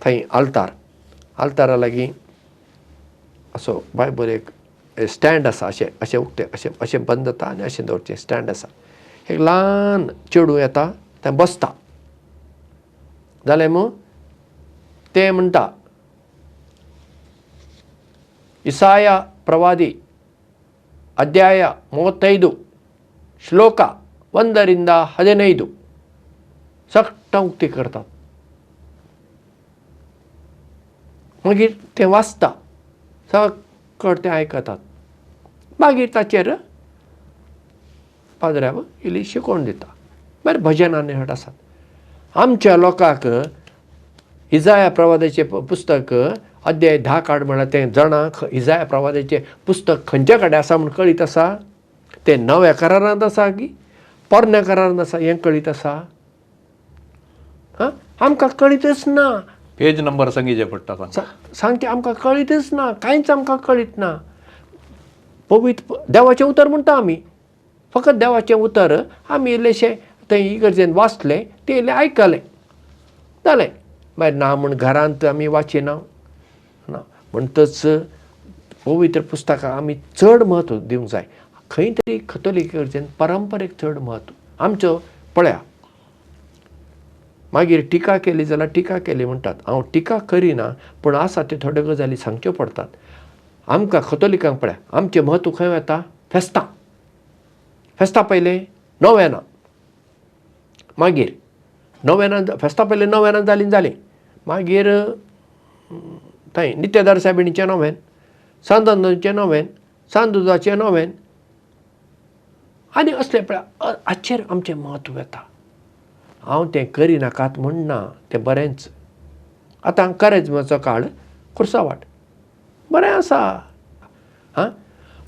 थंय आल्तार, आल्तारा लागीं असो बायबल एक स्टँड आसा, अशें अशें उक्तें अशें अशें बंद जाता आनी अशें दवरचें स्टँड आसा. एक ल्हान चेडूं येता, तें बसता, जालें मू, तें म्हणटा इसाया प्रवादी अध्याय 35 ಶ್ಲೋಕ 1 ರಿಂದ 15 सगळें उक्ती करतात. मागीर तें वाचता, सगळें तें आयकतात. मागीर ताचेर पाद्र्याव इल्ली शिकोवन दिता. मागीर भजन आनी हट आसात. आमच्या लोकांक इजाया प्रवादाचें पुस्तक अध्याय 10 काड म्हळ्यार तें जाणां इजाया प्रवादाचें पुस्तक खंयच्या कडेन आसा म्हूण कळीत आसा? तें नव्या करारांत आसा की पोरण्या करारांत आसा हें कळीत आसा? हां, आमकां कळीतच ना. पेज नंबर सांगीचे पडटा सांगचें आमकां कळीतच ना, कांयच आमकां कळीत ना. पवित्र देवाचें उतर म्हणटा आमी, फकत देवाचें उतर आमी इल्लेशें थंय इगर्जेन वाचलें, तें इल्लें आयकलें, जालें. मागीर ना म्हूण घरांत आमी वाचिना ना. म्हणटच पवित्र पुस्तकां आमी चड म्हत्व दिवंक जाय. खंय तरी कथोलीक इगर्जेन परंपरेक चड म्हत्व. आमचो पळया मागीर टिका केली जाल्यार टिका केली म्हणटात. हांव टिका करिना पूण आसा त्यो थोड्यो गजाली सांगच्यो पडटात. आमकां कथोलिकांक पळया आमचें म्हत्व खंय वता? फेस्तां. फेस्तां पयलें नोवेनां, मागीर नोवेनां फेस्तां पयलें नोवेनां जालीं जालीं मागीर थंय नित्यदार सायबिणीचें नोवेन, सांत आंतोनीचें नोवेन, सांत दुजाचें नोवेन आनी असलें पळय हाचेर आमचें म्हत्व येता. हांव तें करिनाकात म्हणना, तें बरेंच. आतां करेज्माचो काळ खुर्सावाट बरें आसा आं,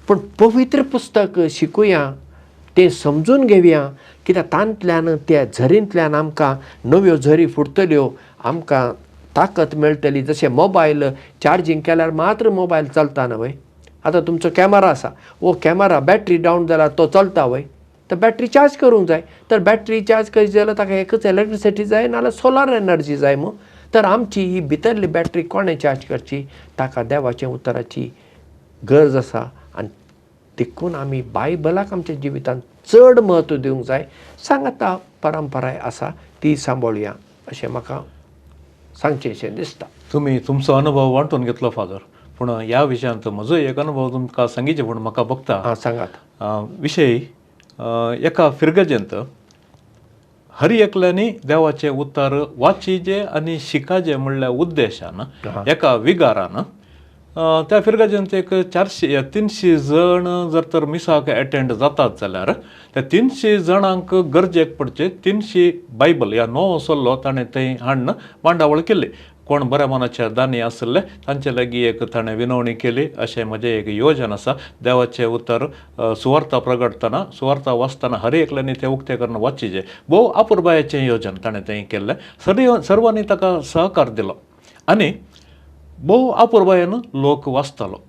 पूण पवित्र पुस्तक शिकुया, तें समजून घेवया, कित्याक तांतल्यान त्या झरींतल्यान आमकां नव्यो झरी फुटतल्यो, आमकां ताकत मेळटली. जशें मोबायल चार्जींग केल्यार मात्र मोबायल चलता न्हय. आतां तुमचो कॅमेरा आसा, हो कॅमेरा बॅटरी डावन जाल्यार तो चलता वय? तर बॅटरी चार्ज करूंक जाय. तर बॅटरी चार्ज करीत जाल्यार ताका एकच इलेक्ट्रिसिटी जाय नाजाल्यार सोलार एनर्जी जाय मू. तर आमची ही भितरली बॅटरी कोणें चार्ज करची? ताका देवाच्या उतराची गरज आसा. आनी देखून आमी बायबलाक आमच्या जिवितांत चड म्हत्व दिवंक जाय. सांगाता परंपराय आसा ती सांबाळुया अशें म्हाका सांगचेंशें दिसता. तुमी तुमचो अनुभव वांटून घेतलो फादर, पूण ह्या विशयांत म्हजो एक अनुभव तुमकां सांगीचे म्हूण म्हाका भोगता. आं सांगात. विशय एका फिरगजेंत हर एकल्यांनी देवाचें उतर वाचिजे आनी शिकाजे म्हणल्या उद्देशान एका विगारान त्या फिरगजेंत एक 400-300 जण जर तर मिसाक एटेंड जातात जाल्यार त्या 300 जाणांक गरजेक पडचे 300 बायबल ह्या नवो सल्लो ताणें थंय हाडून मांडावळ केल्ली. कोण बऱ्या मनाचे दानी आसले तांचे लागीं एक ताणें विनवणी केली. अशें म्हजें एक योजन आसा. देवाचें उतर सुवार्ता प्रगटतना सुवार्ता वाचतना हर एकल्यांनी तें उक्तें करून वाचिचें. भोव आपुरबायेचें योजन ताणें तें केल्लें. सर्वांनी ताका सहकार दिलो आनी भोव आपुरबायेन लोक वाचतालो.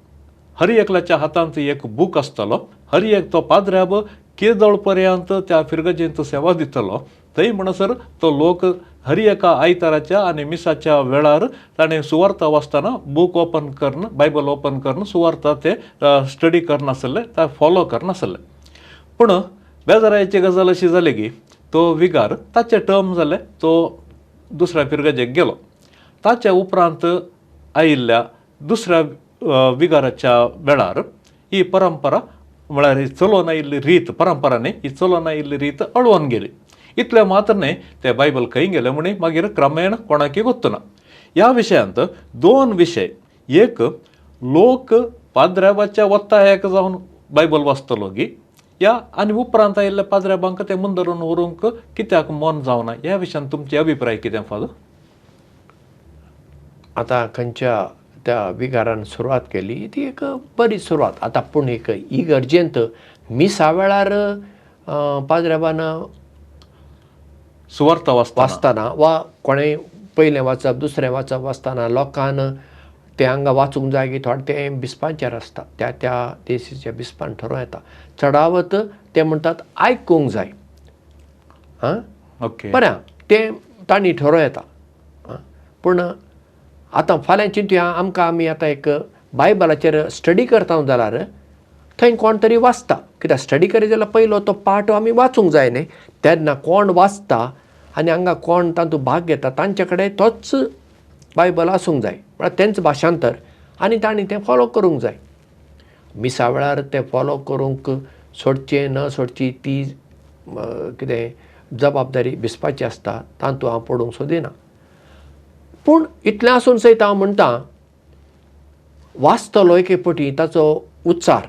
हर एकल्याच्या हातांत एक बूक आसतालो. हर एक तो पाद्र्याब केदळ पर्यंत त्या फिरगजेंत सेवा दितलो थंय म्हणसर तो लोक हर एका आयताराच्या आनी मिसाच्या वेळार ताणें सुवार्ता वाचतना बूक ओपन करून बायबल ओपन करून सुवार्ता ते स्टडी करनासले, ते फॉलो करनासले. पूण बेजारायची गजाल अशी जाली की तो विगार ताचे टर्म जाले तो दुसऱ्या फिरगजेक गेलो. ताच्या उपरांत आयिल्ल्या दुसऱ्या विगाराच्या वेळार ही परंपरा म्हळ्यार ही चलोवन आयिल्ली रीत, परंपरा न्ही, ही चलोवन आयिल्ली रीत अळोवन गेली. इतलें मात्र न्हय ते बायबल खंय गेले म्हणी मागीर क्रमेण कोणाकय गोत्तना. ह्या विशयांत दोन विशय, एक लोक पाद्र्याबाच्या वत्तायाक जावन बायबल वाचतलो गी या आनी उपरांत आयिल्ल्या पाद्र्याबांक तें मुंदरून व्हरूंक कित्याक मन जावना, ह्या विशयान तुमचे अभिप्राय कितें फादर? आतां खंयच्या त्या विगारान सुरवात केली ती एक बरी सुरवात. आतां पूण एक इगर्जेंत मिसा वेळार पाद्र्याबान सुवार्ता वाचतना वा कोणें पयलें वाचप दुसरें वाचप वाचतना लोकान तें हांगा वाचूंक जाय की थोडें तें बिस्पांचेर आसता, त्या त्या देशीच्या बिस्पान ठरोवं येता. चडावत ते म्हणटात आयकूंक जाय. आं ओके बरें, तें तांणी ठरोवं येता. पूण आतां फाल्यां चिंतुया आमकां आमी आतां एक बायबलाचेर स्टडी करता जाल्यार थंय कोण तरी वाचता, कित्याक स्टडी करीत जाल्यार पयलो तो पाठ आमी वाचूंक जाय न्ही. तेन्ना कोण वाचता आनी हांगा कोण तातूंत भाग घेता तांचे कडेन तोच बायबल आसूंक जाय, म्हळ्यार तेंच भाशांतर, आनी तांणी तें फॉलो करूंक जाय. मिसा वेळार तें फॉलो करूंक सोडचें न सोडची ती कितें जबाबदारी बिस्पाची आसता, तातूंत हांव पडूंक सोदिना. पूण इतलें आसून सयत हांव म्हणटा वाचतलो एके पटी ताचो उच्चार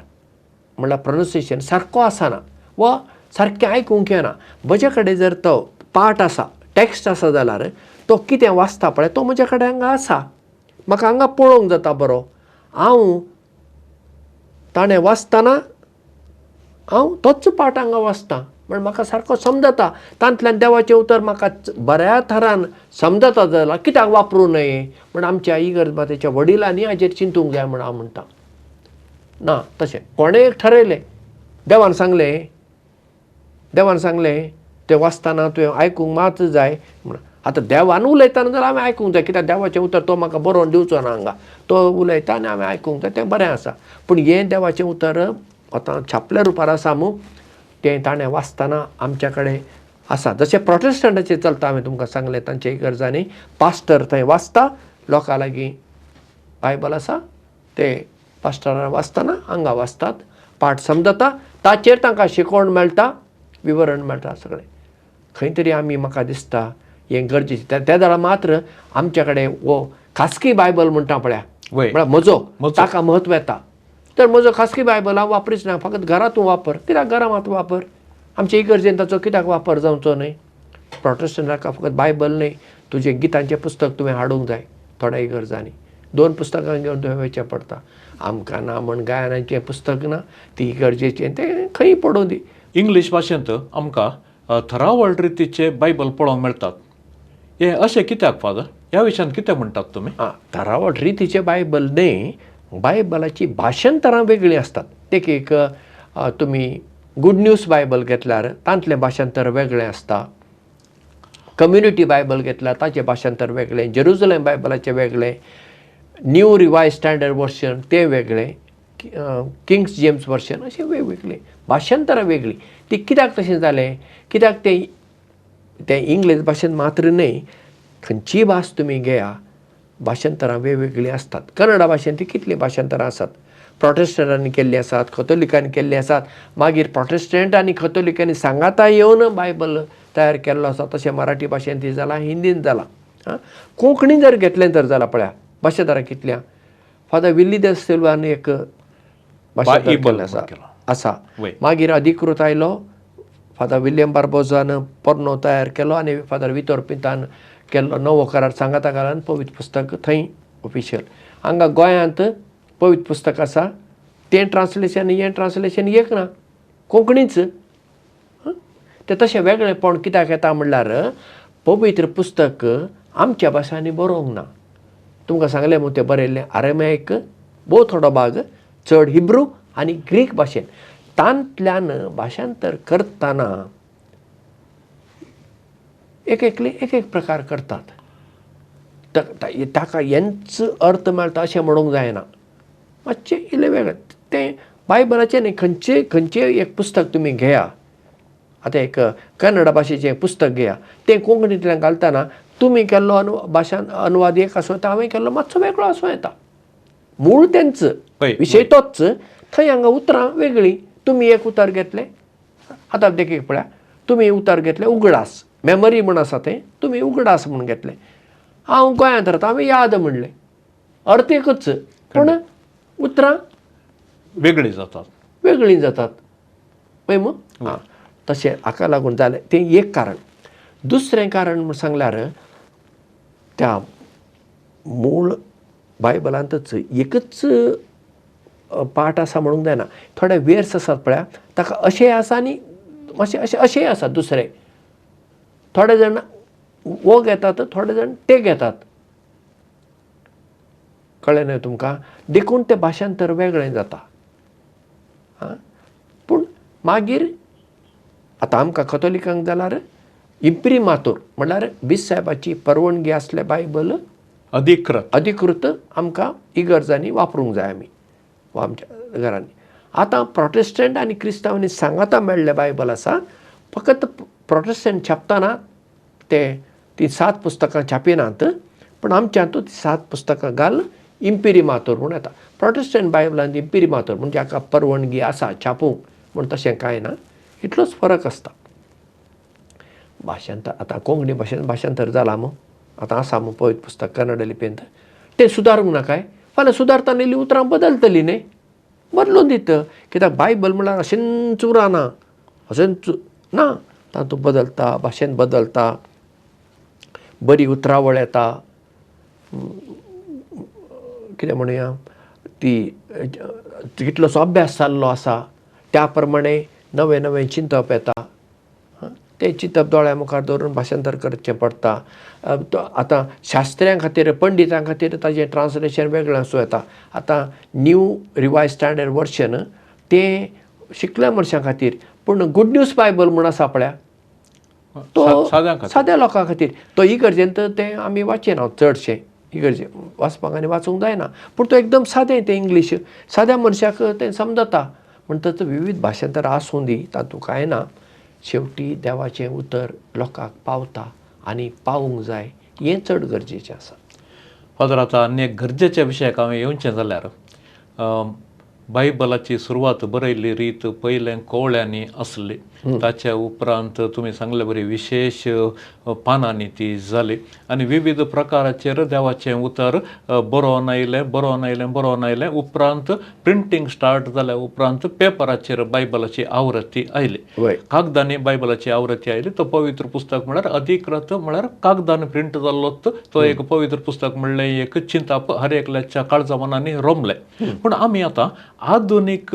म्हणल्यार प्रोनन्सिएशन सारको आसना वा सारकें आयकूंक येना. म्हजे कडेन जर तो पाठ आसा, टॅक्स्ट आसा जाल्यार तो कितें वाचता पळय तो म्हजे कडेन हांगा आसा, म्हाका हांगा पळोवंक जाता बरो. हांव ताणें वाचतना हांव तोच पाठ हांगा वाचता म्हण म्हाका सारको समजता. तांतल्यान देवाचें उतर म्हाका बऱ्या थरान समजता जाल्यार कित्याक वापरूं नये म्हण आमच्या इगर्ज मातेच्या वडिलांनी हाजेर चिंतूंक जाय म्हण हांव म्हणटा. ना तशें कोणें एक ठरयलें, देवान सांगलें, देवान सांगलें तें वाचतना तुवें आयकूंक मात जाय म्हण. आतां देवान उलयतना जाल्यार हांवें आयकूंक जाय, कित्याक देवाचें उतर तो म्हाका बरोवन दिवचो ना हांगा, तो उलयता आनी हांवें आयकूंक जाय, तें बरें आसा. पूण हें देवाचें उतर आतां छापल्या रुपार आसा मू, तें ताणें वाचतना आमच्या कडेन आसा. जशें प्रोटेस्टंटाचें चलता, हांवें तुमकां सांगलें, तांच्या इगर्जांनी पास्टर थंय वाचता, लोकां लागीं बायबल आसा, ते पास्टरान वाचतना हांगा वाचतात, पाठ समजता, ताचेर तांकां शिकवण मेळटा, विवरण मेळटा सगळें. खंय तरी आमी म्हाका दिसता हें गरजेचें. त्या वेळार मात्र आमच्या कडेन हो खासगी बायबल म्हणटा पळया, म्हळ्यार म्हजो, ताका म्हत्व येता. तर म्हजो खासगी बायबल हांव वापरीच ना, फकत घरांत तूं वापर. कित्याक घरां मात वापर? आमचे इगर्जेन ताचो कित्याक वापर जावचो न्हय? प्रोटेस्टंटाका फकत बायबल न्हय, तुजें गितांचें पुस्तक तुवें हाडूंक जाय. थोड्या इगर्जांनी 2 पुस्तकां घेवन तुवें वयचें पडटा. आमकां ना म्हण गायनाचें पुस्तक ना, ती गरजेचें तें खंय पडूं दी. इंग्लीश भाशेंत आमकां थरावळ रितीचे बायबल पळोवंक मेळटात, हें अशें कित्याक फादर? ह्या विशयान कितें म्हणटात तुमी? आं, थरावळ रितीचे बायबल न्हय, बायबलाची भाशांतरां वेगळीं आसतात. देखीक तुमी गुड न्यूज बायबल घेतल्यार तांतलें भाशांतर वेगळें आसता, कम्युनिटी बायबल घेतल्यार ताचें भाशांतर वेगळें, जेरुजलेम बायबलाचें वेगळें, न्यू रिवायज स्टँडर्ड वर्शन तें वेगळें, किंग्स जेम्स वर्शन, अशें वेगवेगळीं भाशांतरां वेगळीं. ती कित्याक तशें जालें? कित्याक तें तें इंग्लीश भाशेन मात्र न्हय, खंयचीय भास तुमी घेया, भाशांतरां वेगवेगळीं आसतात. कन्नडा भाशेन ती कितलीं भाशांतरां आसात, प्रोटेस्टंटांनी केल्लीं आसात, कथोलिकांनी केल्लीं आसात, मागीर प्रोटेस्टंट आनी कथोलिकांनी सांगाता येवन बायबल तयार केल्लो आसा. तशें मराठी भाशेन ती जालां, हिंदीन जालां. आं, कोंकणी जर घेतलें तर जाल्यार पळया भाशांतरां कितल्यां. फादर विल्ली the सिल्वान एक भाशांतर केल्लें आसा आसा. मागीर अधिकृत आयलो फादर विल्यम बार्बोजान पोरनो तयार केलो आनी फादर वितोर पिंतान केल्लो नवो करार सांगाता घालून पवित्र पुस्तक थंय ऑफिशियल. हांगा गोंयांत पवित्र पुस्तक आसा, तें ट्रान्सलेशन हें ट्रान्सलेशन एक ना, कोंकणीच. तें तशें वेगळेपण कित्याक येता म्हणल्यार पवित्र पुस्तक आमच्या भाशांनी बरोवंक ना. तुमकां सांगलें म्हूण तें बरयल्लें आरेमेक भोव थोडो भाग, चड हिब्रू आनी ग्रीक भाशेन. तांतल्यान भाशांतर करतना एक एकले एक एक प्रकार करतात, ताका हेंच अर्थ मेळटा अशें म्हणूंक जायना, मातशें इल्लें वेगळें. तें बायबलाचें न्ही, खंयचें खंयचें एक पुस्तक तुमी घेया, आतां एक कन्नडा भाशेचें पुस्तक घेया, तें कोंकणींतल्यान घालतना तुमी केल्लो भाशान अनुवाद एक आसूं येता, हांवें केल्लो मातसो वेगळो आसूं येता. मूळ तेंच, विशय तोच, थंय हांगा उतरां वेगळीं. तुमी एक उतर घेतलें, आतां देखीक पळया, तुमी उतर घेतलें उगडास, मेमरी म्हूण आसा तें, तुमी उगडास म्हूण घेतलें. हांव गोंयांत रावता, हांवें याद म्हणलें, अर्थ एकूच, पूण उतरां वेगळीं जातात, वेगळीं जातात पळय मू. आं, तशें हाका लागून जालें तें एक कारण. दुसरें कारण म्हूण सांगल्यार त्या मूळ बायबलांतच एकच पाठ आसा म्हणूंक जायना, थोडे वेर्स आसात पळया, ताका अशें आसा आनी मातशें अशें अशेंय आसा. दुसरें थोडे जाण वो घेतात, थोडे जाण ते घेतात, कळ्ळें न्हय तुमकां? देखून तें भाशांतर वेगळें जाता. आं, पूण मागीर आतां आमकां कथोलिकांक जाल्यार इम्प्रिमातूर म्हणल्यार बीस साहेबाची परवानगी आसलें बायबल अधिकृत अधिकृत आमकां इगर्जांनी वापरूंक जाय आमी वा आमच्या घरांनी. आतां प्रोटेस्टंट आनी क्रिस्तांवांनी सांगाता मेळ्ळें बायबल आसा, फकत प्रोटेस्टंट छापतना ते तीं 7 पुस्तकां छापिनात, पूण आमच्यांतूत 7 पुस्तकां घाल इम्पिरिमातोर म्हूण येता. प्रोटेस्टंट बायबलांत इम्पिरिमातोर म्हणजे हाका परवानगी आसा छापूंक म्हूण, तशें कांय ना, इतलोच फरक आसता. भाशांतर आतां कोंकणी भाशेन भाशांतर जालां मू, आतां आसा मू पवित्र पुस्तक कन्नड लिपयेंत, तें सुदारूंक ना काय? फाल्यां सुदारतना इल्लीं उतरां बदलतलीं न्ही, बदलून दित. कित्याक बायबल म्हणल्यार अशेंच उरना, अशेंच ना, तातूंत बदलता, भाशेन बदलता, बरी उतरावळ येता, कितें म्हणुया ती कितलोसो अभ्यास जाल्लो आसा त्या प्रमाणे नवें नवें चिंतप येता, तें चिंतप दोळ्या मुखार दवरून भाशांतर करचें पडटा. आतां शास्त्र्यां खातीर, पंडितां खातीर ताजें ट्रान्सलेशन वेगळें आसूं येता. आतां न्यू रिवायज स्टँडर्ड वर्शन तें शिकल्या मनशां खातीर, पूण गुड न्यूज बायबल म्हूण आसा पळया तो साद्या लोकां खातीर, तो इगर्जेंत तें आमी वाचिना चडशें, इगर्जे वाचपाक आनी वाचूंक जायना, पूण तो एकदम सादें तें इंग्लीश साद्या मनशाक तें समजता. म्हणटच विविध भाशांतर आसूं दी, तातूंत कांय ना. शेवटी देवाचें उतर लोकांक पावता आनी पावूंक जाय, हें चड गरजेचें आसा. फादर, आतां आनी एक गरजेच्या विशयाक हांवें येवचें जाल्यार बायबलाची सुरवात बरयल्ली रीत पयलें कोवळ्यांनी आसली, ताच्या उपरांत तुमी सांगले बरी विशेश पानांनी ती जाली आनी विविध प्रकाराचेर देवाचें उतर बरोवन आयलें बरोवन आयलें बरोवन आयलें. उपरांत प्रिंटींग स्टार्ट जाल्या उपरांत पेपराचेर बायबलाची आवृत्ती आयली, कागदांनी बायबलाची आवृत्ती आयली. तो पवित्र पुस्तक म्हळ्यार अधिकृत म्हळ्यार कागदान प्रिंट जाल्लो तो एक पवित्र पुस्तक म्हणलें एक चिंताप हर एकल्याच्या काळजा मनांनी रोमलें. पूण आमी आतां आधुनीक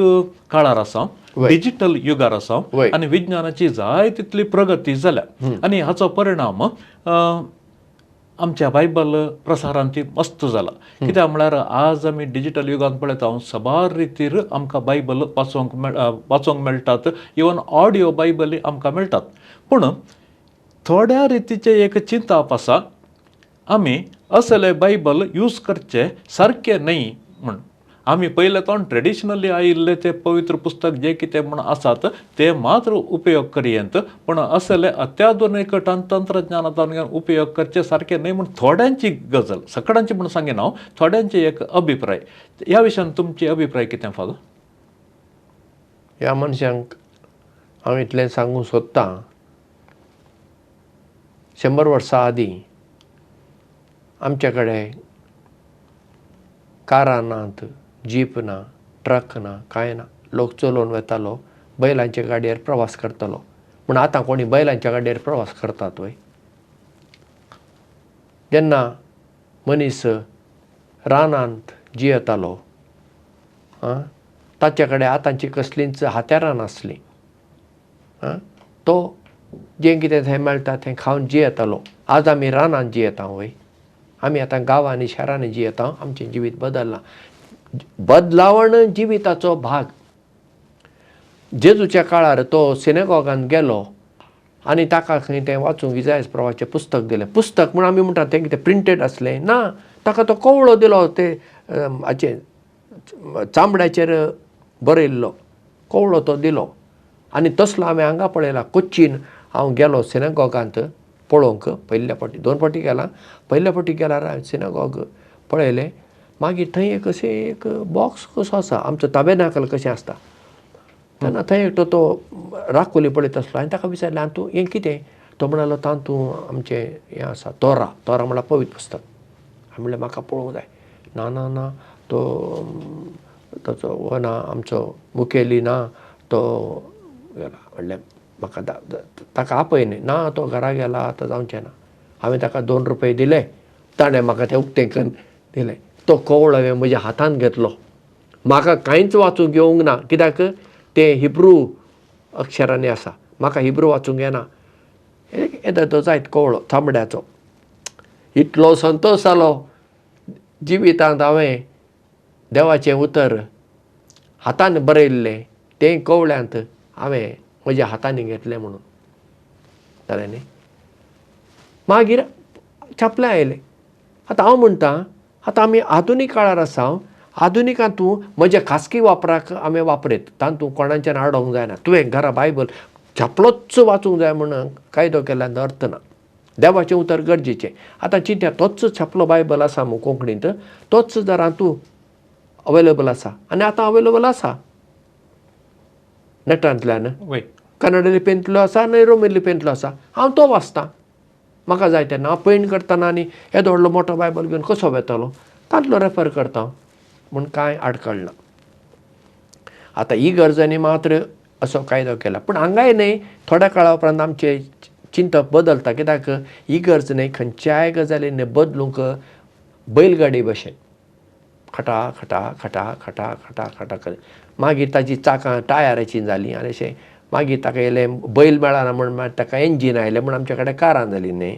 काळार आसा, डिजिटल युगार आसा आनी विज्ञानाची जाय तितली प्रगती जाल्या आनी हाचो परिणाम आमच्या बायबल प्रसारान ती मस्त जाला. कित्याक म्हळ्यार आज आमी डिजिटल युगांत पळयता साबार रितीर आमकां बायबल वाचोंक मेळटात, इवन ऑडियो बायबल आमकां मेळटात. पूण थोड्या रितीचें एक चिंताप आसा, आमी असले बायबल यूज करचे सारकें न्हय म्हूण. आमी पयले तो ट्रेडिशनली आयिल्ले ते पवित्र पुस्तक जे कितें म्हूण आसात ते मात्र उपयोग करयेंत, पूण असले अत्याधुनीक तंत्रज्ञानाचो उपयोग करचे सारकें न्हय म्हूण थोड्यांची गजल, सगळ्यांची म्हूण सांगिना हांव, थोड्यांची एक अभिप्राय. ह्या विशयान तुमची अभिप्राय कितें फादर? ह्या मनशांक हांव इतलें सांगूंक सोदतां, 100 वर्सां आदीं आमचे कडेन कारां नात, जीप ना, ट्रक ना, कांय ना. लोक चलोवन वेतालो, बैलांच्या गाडयेर प्रवास करतालो. पूण आतां कोणी बैलांच्या गाडयेर प्रवास करतात वय? जेन्ना मनीस रानांत जियेतालो ताचे कडेन आतांची कसलींच हात्यारां नासलीं, तो जें कितें थंय मेळटा तें खावन जियेतालो. आज आमी रानांत जियेता वय? आमी आतां गांवांनी शारांनी जियेता, आमचें जिवीत बदल्लां. बदलावण जिविताचो भाग. जेजूच्या काळार तो सिनेगॉगान गेलो आनी ताका खंय तें वाचूंक इजायस प्रवाचें पुस्तक दिलें. पुस्तक म्हूण आमी म्हणटात तें कितें प्रिंटेड आसलें ना, ताका तो कवळो दिलो, ते हाचेर चामड्याचेर बरयल्लो कवळो तो दिलो. आनी तसलो हांवें हांगा पळयला. कोच्चीन हांव गेलो सिनेगॉगांत पळोवंक, पयल्या फावटी, 2 फावटी गेला. पयल्या फावटी गेल्यार हांवें सिनेगॉग पळयलें. मागीर थंय एक अशें एक बॉक्स कसो आसा, आमचो ताबेनाकल कशें आसता, तेन्ना थंय एकटो तो राखोली पळयत आसलो. हांवें ताका विचारलें, आं तूं हें कितें? तो म्हणालो, तातूंत आमचें हें आसा, तोरा. तोरा म्हळ्यार पवित्र पुस्तक. हांवें म्हणलें, म्हाका पळोवंक जाय. ना ना ना, तो ताचो हो ना, आमचो मुखेली ना, तो गेला. म्हणलें म्हाका ताका आपय न्ही. ना, तो घरा गेला, आतां जावचें ना. हांवें ताका 2 रुपये दिले, ताणें म्हाका तें उक्तें करून दिलें. तो कवळो हांवें म्हज्या हातांत घेतलो. म्हाका कांयच वाचूंक येवंक ना, कित्याक तें हिब्रू अक्षरांनी आसा, म्हाका हिब्रू वाचूंक येना. येदो तो जायत कवळो चामड्याचो. इतलो संतोश जालो जिवितांत हांवें देवाचें उतर हातान बरयल्लें तें कवळ्यांत हांवें म्हज्या हातांनी घेतलें म्हणून. जालें न्ही? मागीर छापलें आयलें. आतां हांव म्हणटा, आतां आमी आधुनीक काळार आसा. आधुनिकांत तूं म्हज्या खासगी वापराक हांवें वापरीत, तातूंत कोणाच्यान आडोवंक जायना. तुवें घरा बायबल छापलोच वाचूंक जाय म्हूण कायदो केल्यार अर्थ ना. देवाचें उतर गरजेचें. आतां चिंत्या, तोच छापलो बायबल आसा मू कोंकणींत, तोच जर तूं अवेलेबल आसा आनी आतां अवेलेबल आसा नेटांतल्यान, कन्नड लिपयेंतलो आसा आनी रोमी लिपयेंतलो आसा. हांव तो वाचतां म्हाका जाय तेन्ना. हांव पेंट करतना आनी येदो व्हडलो मोटो बायबल घेवन कसो वेतलो, तांतलो रेफर करता म्हूण कांय आडखळ ना. आतां ही गरजांनी मात्र असो कायदो केला. पूण हांगाय न्हय थोड्या काळा उपरांत आमचें चिंतप बदलता, कित्याक ही गरज न्हय खंयच्याय गजालींनी बदलूंक बैलगाडी भशेन खटा खटा खटा खटा खटा खटा कर. मागीर ताची चाकां टायराची जालीं आनी अशें मागीर ताका येयलें बैल मेळना म्हूण मागीर ताका इंजीन आयलें म्हूण आमचे कडेन कारां जालीं न्हय.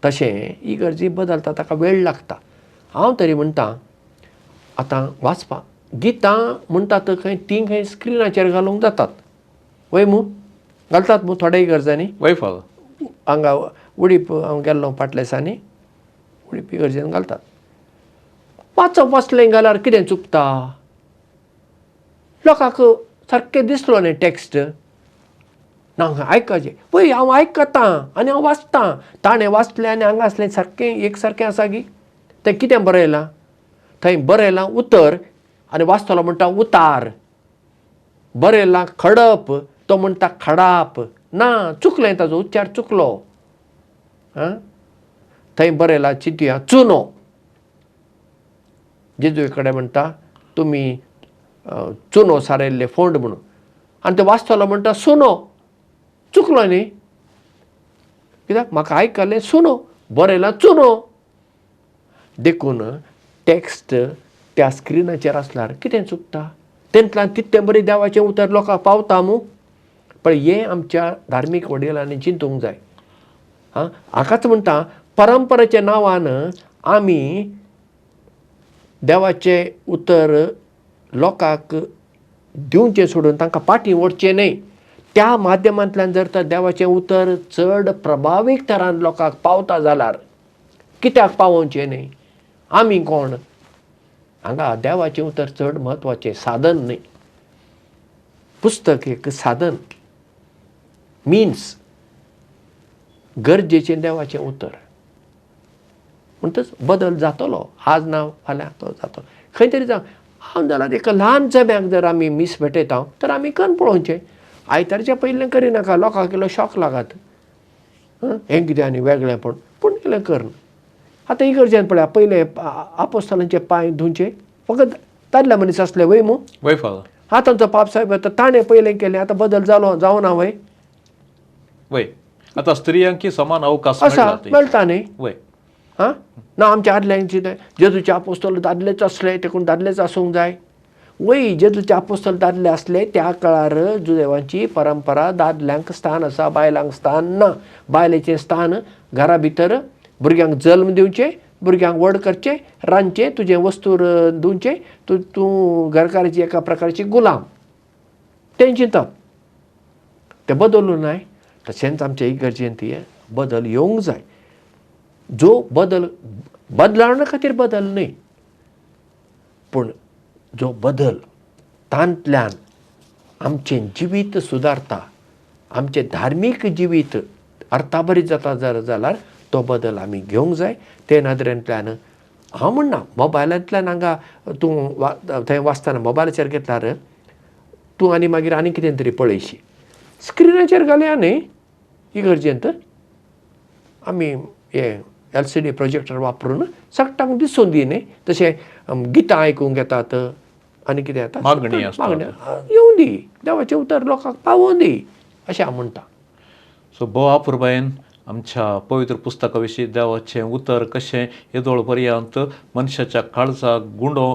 तशें ही गरजी बदलता, ताका वेळ लागता. हांव तरी म्हणटा आतां वाचपाक गितां म्हणटात खंय तीं खंय स्क्रिनाचेर घालूंक जातात वय मू, घालतात मू थोड्या गरजांनी. वय फादर, हांगा उडीप हांव गेल्लो फाटल्या दिसांनी, उडीप गरजेन घालतात. वाचप वाचलें जाल्यार कितें चुकता, लोकांक सारकें दिसलो न्ही टॅक्स्ट ना आयकाचें. पळय हांव आयकतां आनी हांव वाचतां, ताणें वाचलें आनी हांगा आसलें सारकें एक सारकें आसा की तें कितें बरयलां थंय बरयलां उतर आनी वाचतलो म्हणटा उतार, बरयलां खडप तो म्हणटा खडाप, ना चुकलें ताजो उच्चार चुकलो. आं थंय बरयलां चिंतया चुनो, जेजू कडेन म्हणटा तुमी चुनो सारयल्ले फोंड म्हणून, आनी ते वाचतलो म्हणटा सुनो, चुकलो न्ही कित्याक म्हाका आयकलें सुनो, बरयलां चुनो. देखून टॅक्स्ट त्या स्क्रिनाचेर आसल्यार कितें चुकता, तेंतल्यान तितलें बरें देवाचें उतर लोकांक पावता मू. पण हें आमच्या धार्मीक वडिलांनी चिंतूंक जाय. आं हाकाच म्हणटा परंपरेच्या नांवान आमी देवाचें उतर लोकांक दिवचें सोडून तांकां फाटीं ओडचें न्हय. त्या माध्यमांतल्यान जर तर देवाचें उतर चड प्रभावीक तरान लोकांक पावता जाल्यार कित्याक पावोवचें न्हय? आमी कोण? हांगा देवाचें उतर चड म्हत्वाचें साधन न्हय, पुस्तक एक साधन, मिन्स गरजेचें देवाचें उतर. म्हणटच बदल जातलो, आज ना फाल्यां तो जातलो खंय तरी जावं. हांव जाल्यार एका ल्हान जम्याक जर आमी मीस भेटयता तर आमी कन्न पळोवचें, आयतारचें पयलें करिनाका, लोकांक इल्लो शॉक लागात हें कितें आनी वेगळें, पूण पूण इल्लें करना. आतां इगर्जेन पळया पयले आपोस्तालांचे पांय धुवचे फकत दादले मनीस आसले वय मू, वय फादर, आतां तांचो पाप साहेब आतां ताणें पयलें केलें, आतां बदल जालो जावना वय? वय आतां स्त्रियांकी समान अवकाश आसा मेळटा न्ही? वय आं ना आमच्या आदल्यांची जेजूचे आपोस्तल दादलेच आसले देखून दादलेच आसूंक जाय. वय जेजूचे आपोस्तल दादले आसले त्या काळार जुदेवांची परंपरा दादल्यांक स्थान आसा, बायलांक स्थान ना. बायलेचें स्थान घरा भितर भुरग्यांक जल्म दिवचें, भुरग्यांक व्हड करचें, रांदचें, तुजें वस्तू दिवचें, तूं तूं घरकाराची एका प्रकारची गुलाम, तें चिंतप तें बदलूं नाय. तशेंच आमच्या इगर्जेंत बदल येवंक जाय. जो बदल बदलावणा खातीर बदल न्हय, पूण जो बदल तांतल्यान आमचें जिवीत सुदारता, आमचें धार्मीक जिवीत अर्थाभरीत जाता जर जाल्यार तो बदल आमी घेवंक जाय. ते नदरेंतल्यान हांव म्हणना मोबायलांतल्यान हांगा तूं थंय वाचतना मोबायलाचेर घेतल्यार तूं आनी मागीर आनी कितें तरी पळयशी, स्क्रिनाचेर घालया न्ही इगर्जेंत आमी हें LCD projector वापरून सगळ्यांक दिसून दी न्ही, तशें गितां आयकूंक येतात आनी कितें येता मागणी येवं दी, देवाचें उतर लोकांक पावोवं दी अशें हांव म्हणटा. सो भोव अपुरबायेन आमच्या पवित्र पुस्तका विशीं देवाचें उतर कशें येदोळ पर्यंत मनशाच्या काळजाक गुंडो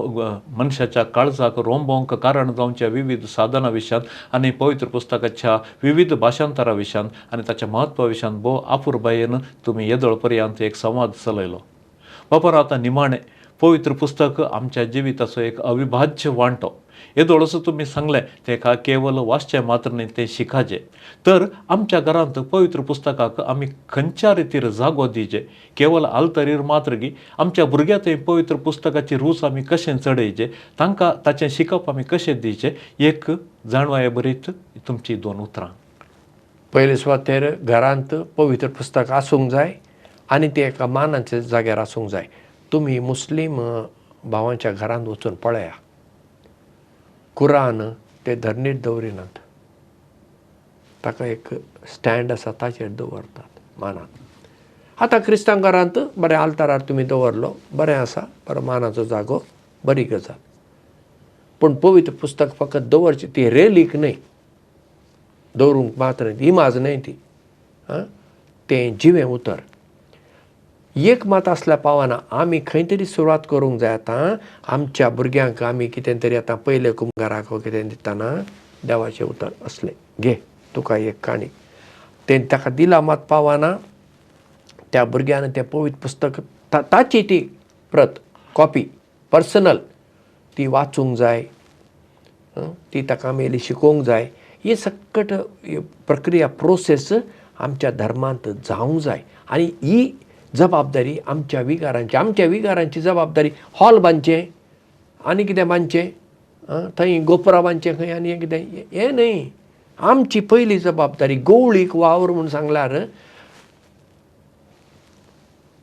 मनशाच्या काळजाक रोंबोवंक कारण जावच्या विविध साधना विशयांत आनी पवित्र पुस्तकाच्या विविध भाशांतरा विशयांत आनी ताच्या म्हत्वा विशयांत भोव अपुरबायेन तुमी येदोळ पर्यंत एक संवाद चलयलो. बापर आतां निमाणें पवित्र पुस्तक आमच्या जिविताचो एक अविभाज्य वांटो. येदोळसो तुमी सांगलें तें का केवल वाचचें मात्र न्ही तें शिकाचें. तर आमच्या घरांत पवित्र पुस्तकाक आमी खंयच्या रितीर जागो दिवचे, केवल आल्तरीर मात्र गी आमच्या भुरग्यां थंय पवित्र पुस्तकाची रूच आमी कशें चडयचे, तांकां ताचें शिकप आमी कशें दिवचें, एक जाणवाये बरीत तुमची दोन उतरां. पयले सुवातेर घरांत पवित्र पुस्तक आसूंक जाय आनी तें एका मानाच्या जाग्यार आसूंक जाय. तुमी मुस्लीम भावांच्या घरांत वचून पळया, कुरान ते धरणीर दवरिनात, ताका एक स्टँड आसा ताचेर दवरतात मानान. आतां क्रिस्तांव घरांत बरें आल्तारार तुमी दवरलो, बरें आसा, बरो मानाचो जागो, बरी गजाल. पूण पवित्र पुस्तक फकत दवरचें ती रेलीक न्हय, दवरूंक मात्र न्हय, इमाज न्हय ती, आं तें जिवें उतर. एक मात आसल्यार पावना, आमी खंय तरी सुरवात करूंक जाय. आतां आमच्या भुरग्यांक आमी कितें तरी आतां पयले कुमगाराक कितें दितना देवाचें उतर असलें घे तुका एक काणी, तें ताका दिलां मात पावना, त्या भुरग्यान तें पवित्र पुस्तक ताची ती प्रत कॉपी पर्सनल ती वाचूंक जाय, ती ताका आमी इल्ली शिकोवंक जाय. ही सकट प्रक्रिया प्रोसेस आमच्या धर्मांत जावंक जाय. आनी ही जबाबदारी आमच्या विगारांची, आमच्या विगारांची जबाबदारी. हॉल बांदचें आनी कितें बांदचें थंय गोपुरां बांदचें खंय आनी हें कितें हें न्हय. आमची पयली जबाबदारी गवळीक वावर म्हूण सांगल्यार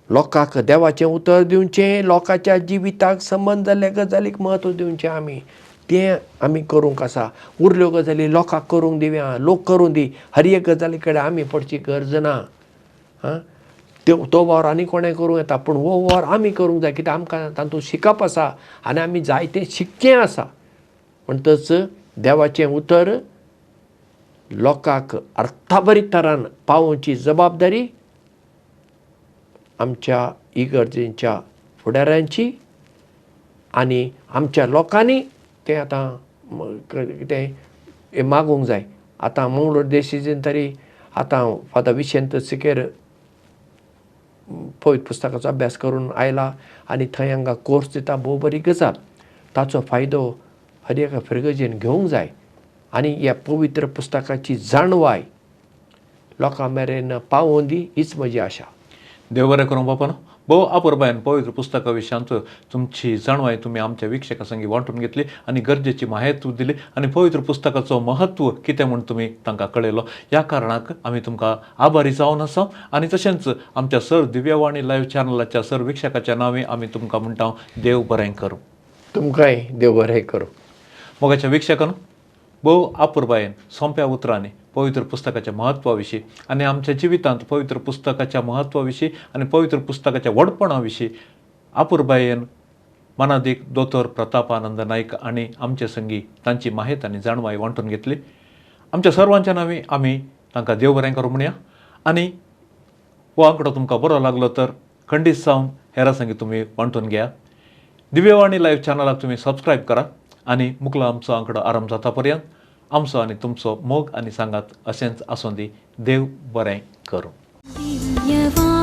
लोकांक देवाचें उतर दिवचें, लोकांच्या जिविताक संबंद जाल्ल्या गजालीक म्हत्व दिवचें. आमी तें आमी करूंक आसा. उरल्यो गजाली लोकांक करूंक दिवया, लोक करूं दी. हर एक गजाली कडेन आमी पडची गरज ना. आं, तो वावर आनी कोणें करूं येता, पूण हो वावर आमी करूंक जाय, कित्याक आमकां तातूंत शिकप आसा आनी आमी जायतें शिकचें आसा. म्हणटच देवाचें उतर लोकांक अर्थाभरीत तरान पावोवची जबाबदारी आमच्या इगर्जेंच्या फुडाऱ्यांची आनी आमच्या लोकांनी तें आतां कितें हें मागूंक जाय. आतां मंगळूर देशीजेन तरी आतां फादर विशेंत सिकेर पवित्र पुस्तकाचो अभ्यास करून आयला आनी थंय हांगा कोर्स दिता. भोव बरी गजाल. ताचो फायदो हर एका फिरगर्जेन घेवंक जाय आनी ह्या पवित्र पुस्तकाची जाणवाय लोकां मेरेन पावोवन दी, हीच म्हजी आशा. देव बरें करूं बापानो. भोव आपुरबायन पवित्र पुस्तका विशयांत तुमची जाणवाय तुमी आमच्या वीक्षकां संगी वांटून घेतली आनी गरजेची माहिती दिली आनी पवित्र पुस्तकाचो महत्व कितें म्हूण तुमी तांकां कळयलो. ह्या कारणाक आमी तुमकां आभारी जावन आसा आनी तशेंच आमच्या सर दिव्यवाणी लायव्ह चॅनलाच्या सर वीक्षकाच्या नांवे आमी तुमकां म्हणटा देव बरें करूं. तुमकांय देव बरें करूं. मोगाच्या वीक्षकांनो, भोव आपुरबायेन सोंप्या उतरांनी पवित्र पुस्तकाच्या म्हत्वा विशीं आनी आमच्या जिवितांत पवित्र पुस्तकाच्या म्हत्वा विशीं आनी पवित्र पुस्तकाच्या व्हडपणा विशीं आपुरबायेन मानादीक दोतोर प्रतापानंद नायक आनी आमचे संगी तांची माहिती आनी जाणवाय वांटून घेतली. आमच्या सर्वांच्या नांवी आमी तांकां देव बरें करूं म्हणया आनी हो आंकडो तुमकां बरो लागलो तर खंडीत जावन हेरां संगी तुमी वांटून घेया. दिव्यवाणी लायव्ह चॅनलाक तुमी सबस्क्रायब करा आनी मुकला आमचो आंकडो आरंभ जाता पर्यंत आमचो आनी तुमचो मोग आनी सांगात अशेंच आसूं दी. देव बरें करूं. दिव्यवाणी.